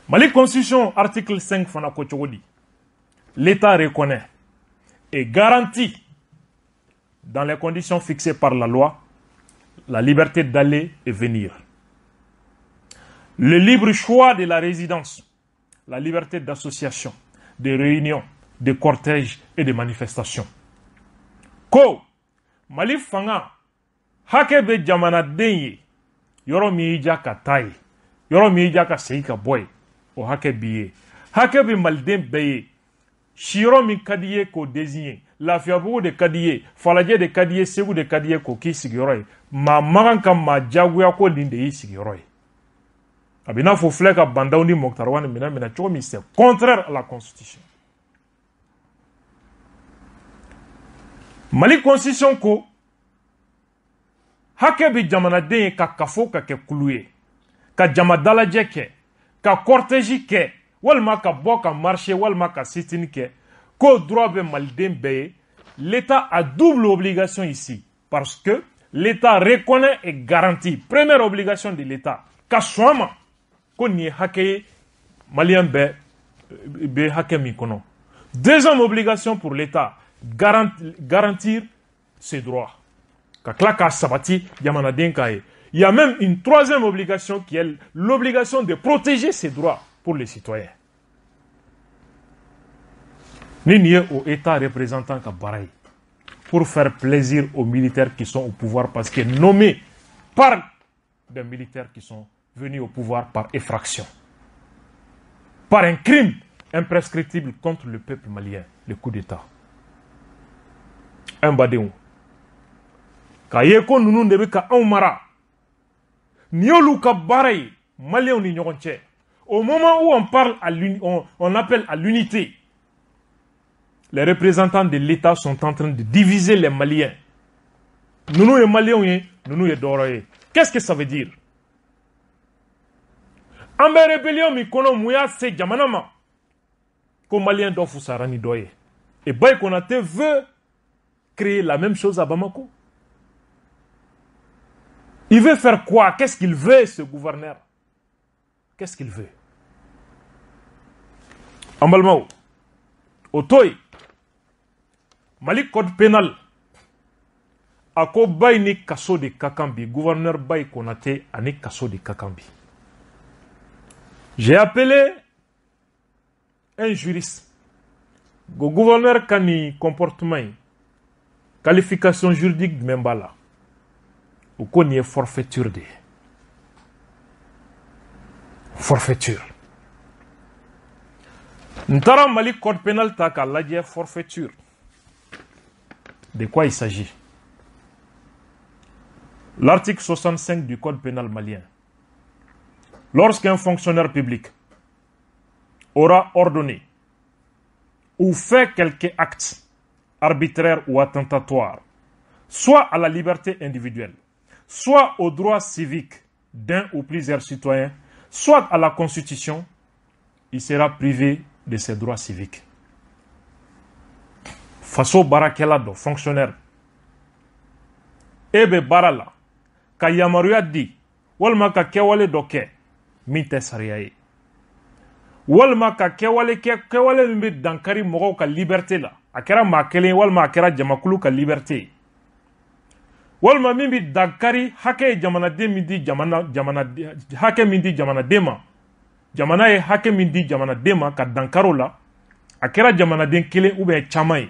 Mali Constitution article 5 fana ko cogo di? L'État reconnaît et garantit, dans les conditions fixées par la loi, la liberté d'aller et venir, Le libre choix de la résidence, la liberté d'association, de réunion, de cortège et de manifestation. Ko Mali fanga hakɛ bɛ jamanaden ye, yɔrɔ min y'i ja ka taa ye, yɔrɔ min y'i ja ka segin ka bɔ yen, o hakɛ b'i ye. Hakɛ bɛ maliden bɛɛ ye. Siyɔrɔ min ka di i ye k'o désigner, Lafiyabugu de ka di i ye, Falajɛ de ka di i ye, Segu de ka di i ye, k'o k'i sigiyɔrɔ ye. Maa man kan ka maa diyagoya ko nin de y'i sigiyɔrɔ ye. A bɛ i n'a fɔ filɛ ka Bah N'Daw ni Moctar Ouane minɛ minɛ cogo min, c'est contraire à la constitution. Mali constitution ko hakɛ bɛ jamanaden ye ka kafo ka kɛ kulu ye, ka jama dalajɛ kɛ, ka cortège kɛ, walima ka bɔ ka marcher, walima ka sit-in kɛ, k'o droit bɛ maliden bɛɛ ye. L'État a double obligation ici, parce que l'État reconnaît et garantit. Première obligation de l'État, ka sɔn a ma ko nin ye hakɛ ye malien bɛɛ bɛ hakɛ min kɔnɔ. Deuxième obligation pour l'État, garantir ses droits. Ka tila k'a sabati jamanaden k'a ye. Il y a même une troisième obligation qui est l'obligation de protéger ses droits pour les citoyens. Ni nin ye o État représentant ka baara ye pour faire plaisir aux militaires qui sont au pouvoir, parce que nommés par des militaires qui sont venus au pouvoir par effraction, par un crime imprescriptible contre le peuple malien, le coup d'État. Un badenw k'a ye ko ninnu de bɛ ka anw mara, nin y'olu ka baara ye maliyɛnw ni ɲɔgɔn cɛ. Au moment où on parle à on appelle à l'unité, les représentants de l'État sont en train de diviser les Maliens. Ninnu ye maliyɛnw ye, ninnu ye dɔwɛrɛ ye. Qu'est-ce que ça veut dire? An bɛ rébellion min kɔnɔ, mun y'a se jamana ma ko maliyɛn dɔ fusara ni dɔ ye? Et Baye Konaté veut créer la même chose à Bamako. Il veut faire quoi? Qu'est-ce qu'il veut, ce gouverneur? Qu'est-ce qu'il veut? An balimaw, o to yen, Mali code pénal a ko Baye ni kaso de ka kan bi. Gouverneur Baye Konaté ani kaso de ka kan bi. J'ai appelé un juriste ko gouverneur ka nin comportement in, qualification juridique jumɛn b'a la? O ko nin ye forfaiture de ye, forfaiture. N taara Mali code pénal ta k'a lajɛ, forfaiture, de quoi il s'agit? L'article 65 du code pénal malien: lorsqu'un fonctionnaire public aura ordonné ou fait quelque acte arbitraire ou attentatoire, soit à la liberté individuelle, soit aux droits civiques d'un ou plusieurs citoyens, soit à la Constitution, il sera privé de ses droits civiques. Faso baarakɛla dɔ, fonctionnaire, e bɛ baara la ka yamaruya di walima ka kɛwale dɔ kɛ min tɛ sariya ye, walima ka kɛwale kɛ, kɛwale min bɛ dankari mɔgɔw ka liberté la, a kɛra maa kelen walima a kɛra jamakulu ka liberté ye, walima min bɛ dankari hakɛ ye jamanaden min di jamana jamana hakɛ min di jamanaden ma, jamana ye hakɛ min di jamanaden ma, ka dankari o la, a kɛra jamanaden kelen ou bien caman ye,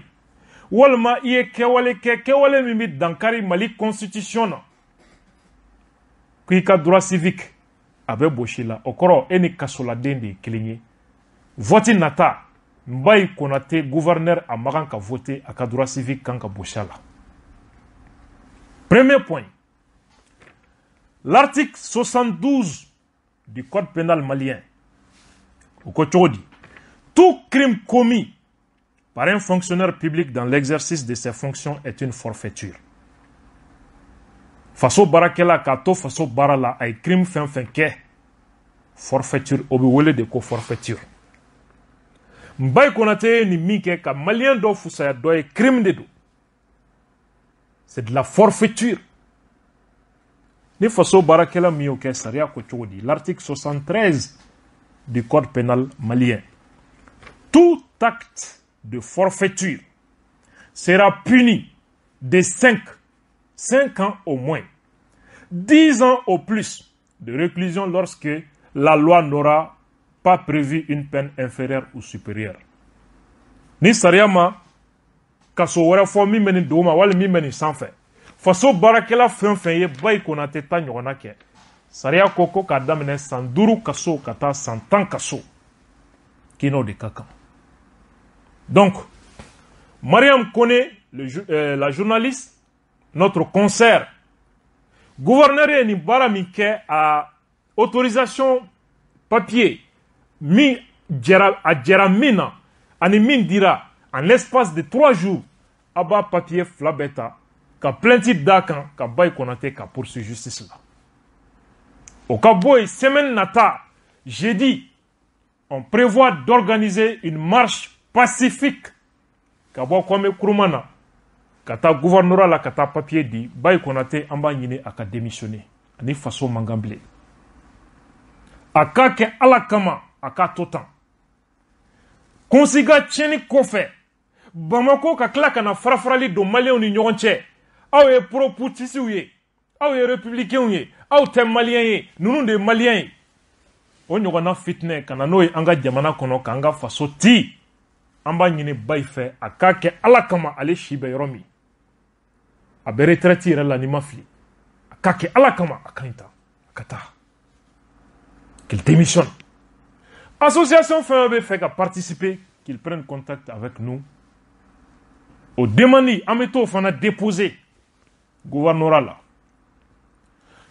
walima i ye kɛwale kɛ, kɛwale min bɛ dankari Mali constitution na, k'i ka droit civique a bɛ bosi la, o kɔrɔ e ni kasoladen de ye kelen ye. Vote nata, Baye Konaté gouverneur a man kan ka voter, a ka droit civique kan ka bosi a la. Premier point. L'article 72 du code pénal malien o ko cogo di? Tout crime commis par un fonctionnaire public dans l'exercice de ses fonctions est une forfaiture. Faso baarakɛla k'a to faso baara la, a ye crime fɛn fɛn kɛ, forfaiture, o bɛ wele de ko forfaiture. Baye Konaté ye nin min kɛ ka maliyɛn dɔ fusaya dɔ ye, crime de don, c'est de la forfaiture. Ni faso baarakɛla min y'o kɛ, sariya ko cogo di? L'article 73 du code pénal malien: tout acte de forfaiture sera puni de 5 ans au moins, 10 ans au plus de réclusion lorsque la loi n'aura pas prévu une peine inférieure ou supérieure. Ni sariya ma kaso wɛrɛ fɔ min bɛ nin dugu ma wali min bɛ nin sanfɛ, faso baarakɛla fɛn fɛn ye Bayi Konate ta ɲɔgɔnna kɛ, sariya ko ko k'a daminɛ san 5 kaso ka taa san 10 kaso, k'i n'o de ka kan. Donc Mariam Kone, la journaliste, notre concert, gouverneur ye nin baara min kɛ, a autorisation papier min jɛra, a jɛra min na ani min dira en l'espace de 3 jours, a b'a papier fila bɛɛ ta ka plainte d'a kan ka Bayi Konate ka poursuivre justice la. O ka bɔ yen, semaine nata jeudi, on prévoit d'organiser une marche pacifique ka bɔ Kwame Nkrumah na ka taa gouvernorat la ka taa papier di Bayi Konate. An b'a ɲini a ka démissionner ani faso man kan bilen. A k'a kɛ Ala kama, a k'a to tan. Kunsiga tiɲɛni kɔfɛ Bamako ka tila ka na fara-farali don maliyɛnw ni ɲɔgɔn cɛ. Aw ye pro-putschistes ye, aw ye républicains ye, aw tɛ maliyɛn ye, ninnu de ye maliyɛn ye. O ɲɔgɔnna fitinɛ ka na n'o ye an ka jamana kɔnɔ k'an ka faso ci. An b'a ɲini Bayi fɛ, a k'a kɛ Ala kama, ale si bɛ yɔrɔ min, a bɛ retraite yɛrɛ la n'i ma fili, a k'a kɛ Ala kama, a ka ɲi ta a ka taa, qu'il démissionne. Association fɛn fɛn bɛ fɛ ka participer, qu'il prenne contact avec nous. O demande, an bɛ t'o fana déposer gouvernorat la.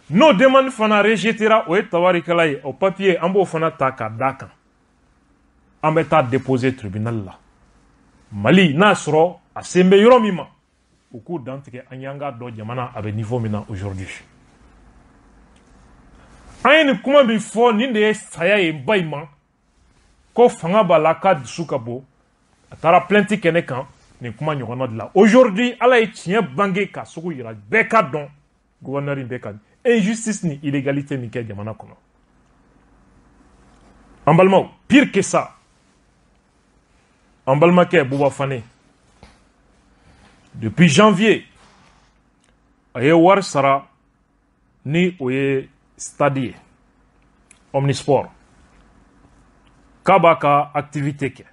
N'o demande fana rejetera, o ye tabarikala ye. O papier, an b'o fana ta k'a d'a kan, an bɛ taa déposer tribunal la. Mali n'a sɔrɔ a sen bɛ yɔrɔ min ma, u k'u dantigɛ an y'an k'a dɔn jamana a bɛ niveau min na aujourd'hui. An ye nin kuma min fɔ, nin de ye saya ye Bayi ma ko fanga b'a la, k'a dusu ka bon, a taara plainte kɛ ne kan nin kuma ɲɔgɔnna de la. Aujourd'hui, Ala ye tiɲɛ bange k'a sugu yira bɛɛ ka dɔn gouverneur in bɛ ka injustice ni illégalité min kɛ jamana kɔnɔ. An balimaw, pire que ça, an balimakɛ Buba Fane, depuis janvier a ye wari sara ni o ye stade ye omnisport k'a b'a ka activité kɛ.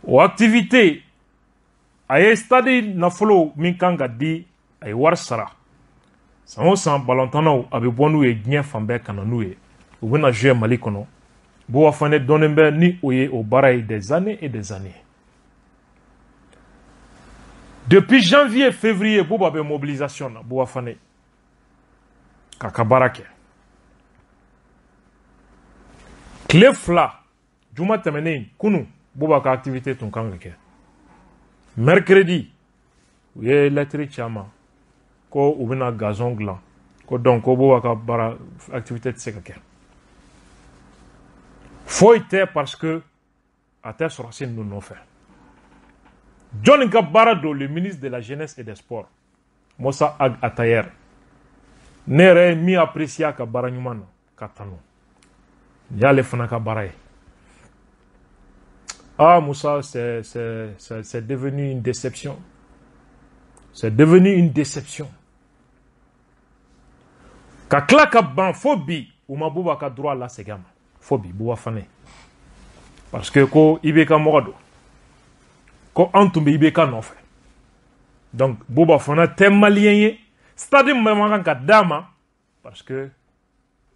O activité, a ye stade nafolo min kan ka di, a ye wari sara. San o san, balontannaw a bɛ bɔ n'u ye diɲɛ fan bɛɛ ka na n'u ye, u bɛna jouer Mali kɔnɔ. Buba Fane dɔnnen bɛ ni o ye o baara ye des années et des années. Depuis janvier, février, Buba bɛ mobilisation na. Buba Fane k'a ka baara kɛ. Tile 2 juma tɛmɛnen, kunu, Buba ka activité tun kan ka kɛ mercredi. U ye lettre ci a ma ko u bɛna gazon dilan, ko donc ko Buba ka baara activité tɛ se ka kɛ. Foyi tɛ, parce que a tɛ sɔrɔsi ninnu nɔfɛ. Jɔnni ka baara don? Le ministre de la Jeunesse et des Sports, Mossa Ag Attaher. Ne yɛrɛ ye min apprécier a ka baara ɲuman na ka tanu, nin y'ale fana ka baara ye. Ah Moussa, c'est devenu une déception, c'est devenu une déception. Ka tila ka ban fo bi, u ma Buba ka droit lasegin a ma fo bi. Buba Fane, parce que ko IBK mɔgɔ don, ko an tun bɛ IBK nɔfɛ, donc Buba fana tɛ maliyɛn ye. Stade min man kan ka d'a ma parce que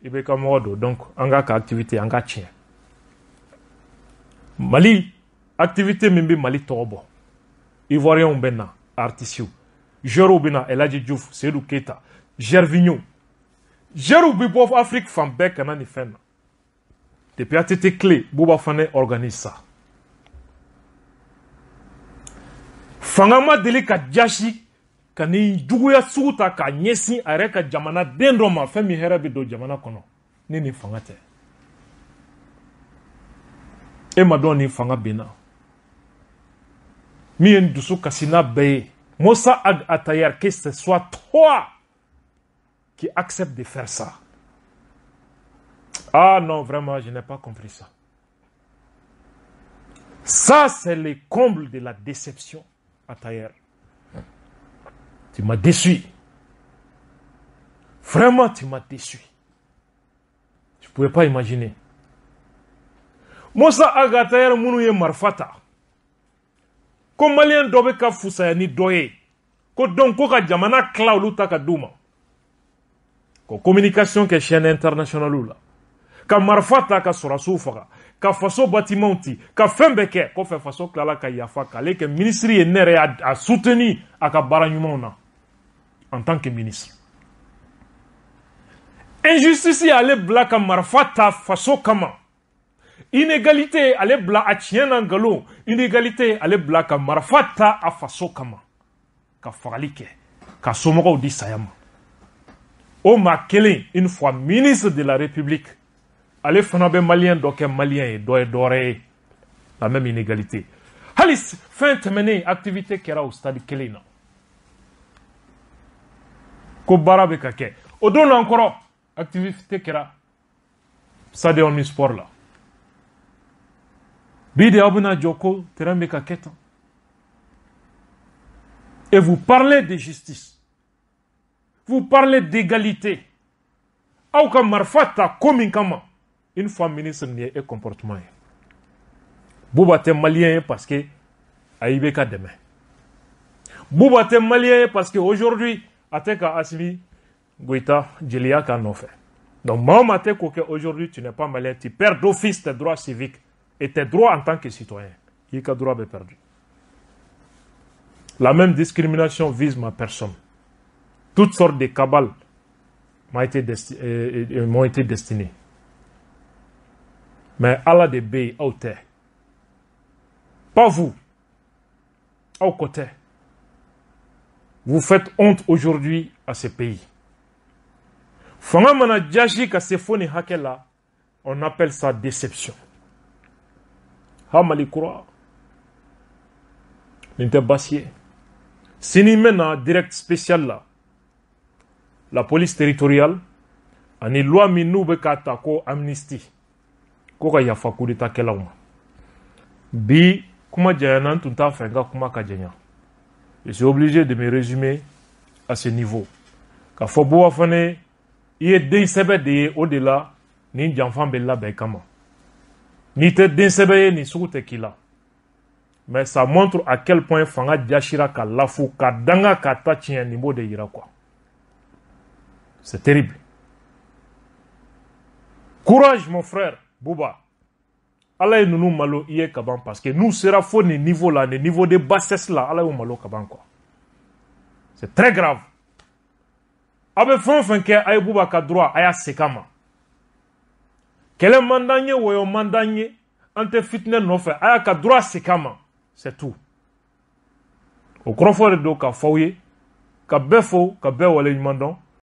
IBK mɔgɔ don, donc an k'a ka activité an ka tiɲɛ. Mali activité min bɛ Mali tɔgɔ bɔ, Ivoiriens bɛ na, artistes, joueurs bɛ na, El Hadji Diouf, Seydou Keita, Gervinho, joueurs bɛ bɔ Afrique fan bɛɛ ka na nin fɛn na. Depuis ATT clé, Buba Fane organise ça. Fanga ma deli ka jasi ka ni juguya sugu ta k'a ɲɛsin a yɛrɛ ka jamana den dɔ ma, fɛn min hɛrɛ bɛ don jamana kɔnɔ ni nin fanga tɛ. E ma dɔn nin fanga binna. Min ye n dusu kasi n'a bɛɛ ye, Mossa Ag Attaher, que ce soit toi qui accepte de faire ça. Ah non, vraiment, je n'ai pas compris ça. Ça, c'est le comble de la déception, Attaher. Tu m'as déçu. Vraiment, tu m'as déçu. Pouvez pas imaginer. Moussa Ag Attaher minnu ye marifa ta ko malien dɔ bɛ ka fusaya ni dɔ ye, ko donc ko ka jamana tila olu ta ka d'u ma, ko communication kɛ chaîne internationale la, ka marifa ta ka sɔrɔsiw faga, ka faso bâtiment ci, ka fɛn bɛɛ kɛ. Kɔfɛ faso tilala ka yafa k'ale kɛ ministre ye. Ne yɛrɛ y'a soutenu a ka baara ɲumanw na en tant que ministre. Injustice y'ale bila ka marifa ta faso kama, inégalité ale bila a tiɲɛ na nkalon, inégalité ale bila ka marifa ta a faso kama, ka fagali kɛ, ka somɔgɔw di saya ma. O maa kelen, une fois ministre de la République, ale fana bɛ malien dɔ kɛ malien ye, dɔ ye dɔwɛrɛ ye. La même inégalité. Hali fɛn tɛmɛnen, activité kɛra o stade kelen na ko baara bɛ ka kɛ o don na kɔrɔ, activité kɛra stade omnisport la. Bi de aw bɛna jɔ ko terrain bɛ ka kɛ tan, et vous parlez de justice, vous parlez d'égalité. Aw ka marifa ta ko min kama, une fois ministre, nin ye e comportement ye. Bouba tɛ malien ye parce que a IBK dɛmɛ. Bouba tɛ malien ye parce que aujourd'hui a tɛ ka Assimi Goïta jeliya k'a nɔfɛ. Donc maa o maa tɛ k'o kɛ aujourd'hui, tu n'es pas malien, tu perds d'office tes droits civiques et tes droits en tant que citoyen. I ka droit bɛ perdu. La même discrimination vise ma personne. Toutes sortes de cabales m'ont été destinées, mais Ala de bɛ yen, aw tɛ. Pas vous, aw ko tɛ. Vous faites honte aujourd'hui à ce pays. Fanga mana jasi ka se fo nin hakɛ la, on appelle ça déception. Ha, Mali kura nin tɛ baasi ye. Sini n bɛ na direct spécial la, la police territoriale ani loi min n'u bɛ k'a ta ko amnistie, ko ka yafa coup d'état kɛlaw ma. Bi kuma janyana, n tun t'a fɛ n ka kuma ka janya. Je suis obligé de me résumer à ce niveau k'a fɔ Bouba Fané, i ye den sɛbɛ de ye. O de la nin janfan bɛ labɛn kama. N'i tɛ den sɛbɛ ye, nin sugu tɛ k'i la. Mais ça montre à quel point fanga jasira ka lafu, ka danga, ka ta tiɲɛ. Nin b'o de yira quoi. C'est terrible. Courage, mon frère Bouba. Ala ye ninnu malo i ye kaban, parce que n'u sera fo nin niveau la, nin niveau de bassesse la, Ala y'u malo kaban quoi. C'est très grave. Aw bɛ fɛn o fɛn kɛ, a ye Bouba ka droit, a y'a segin a ma. Kɛlɛ man d'an ye, wɔyɔ man d'an ye, an tɛ fitinɛ nɔfɛ. A y'a ka droit segin a ma, c'est tout. O kɔrɔfɔ de don ka fɔ aw ye, ka bɛɛ fo, ka bɛɛ waleɲuman dɔn.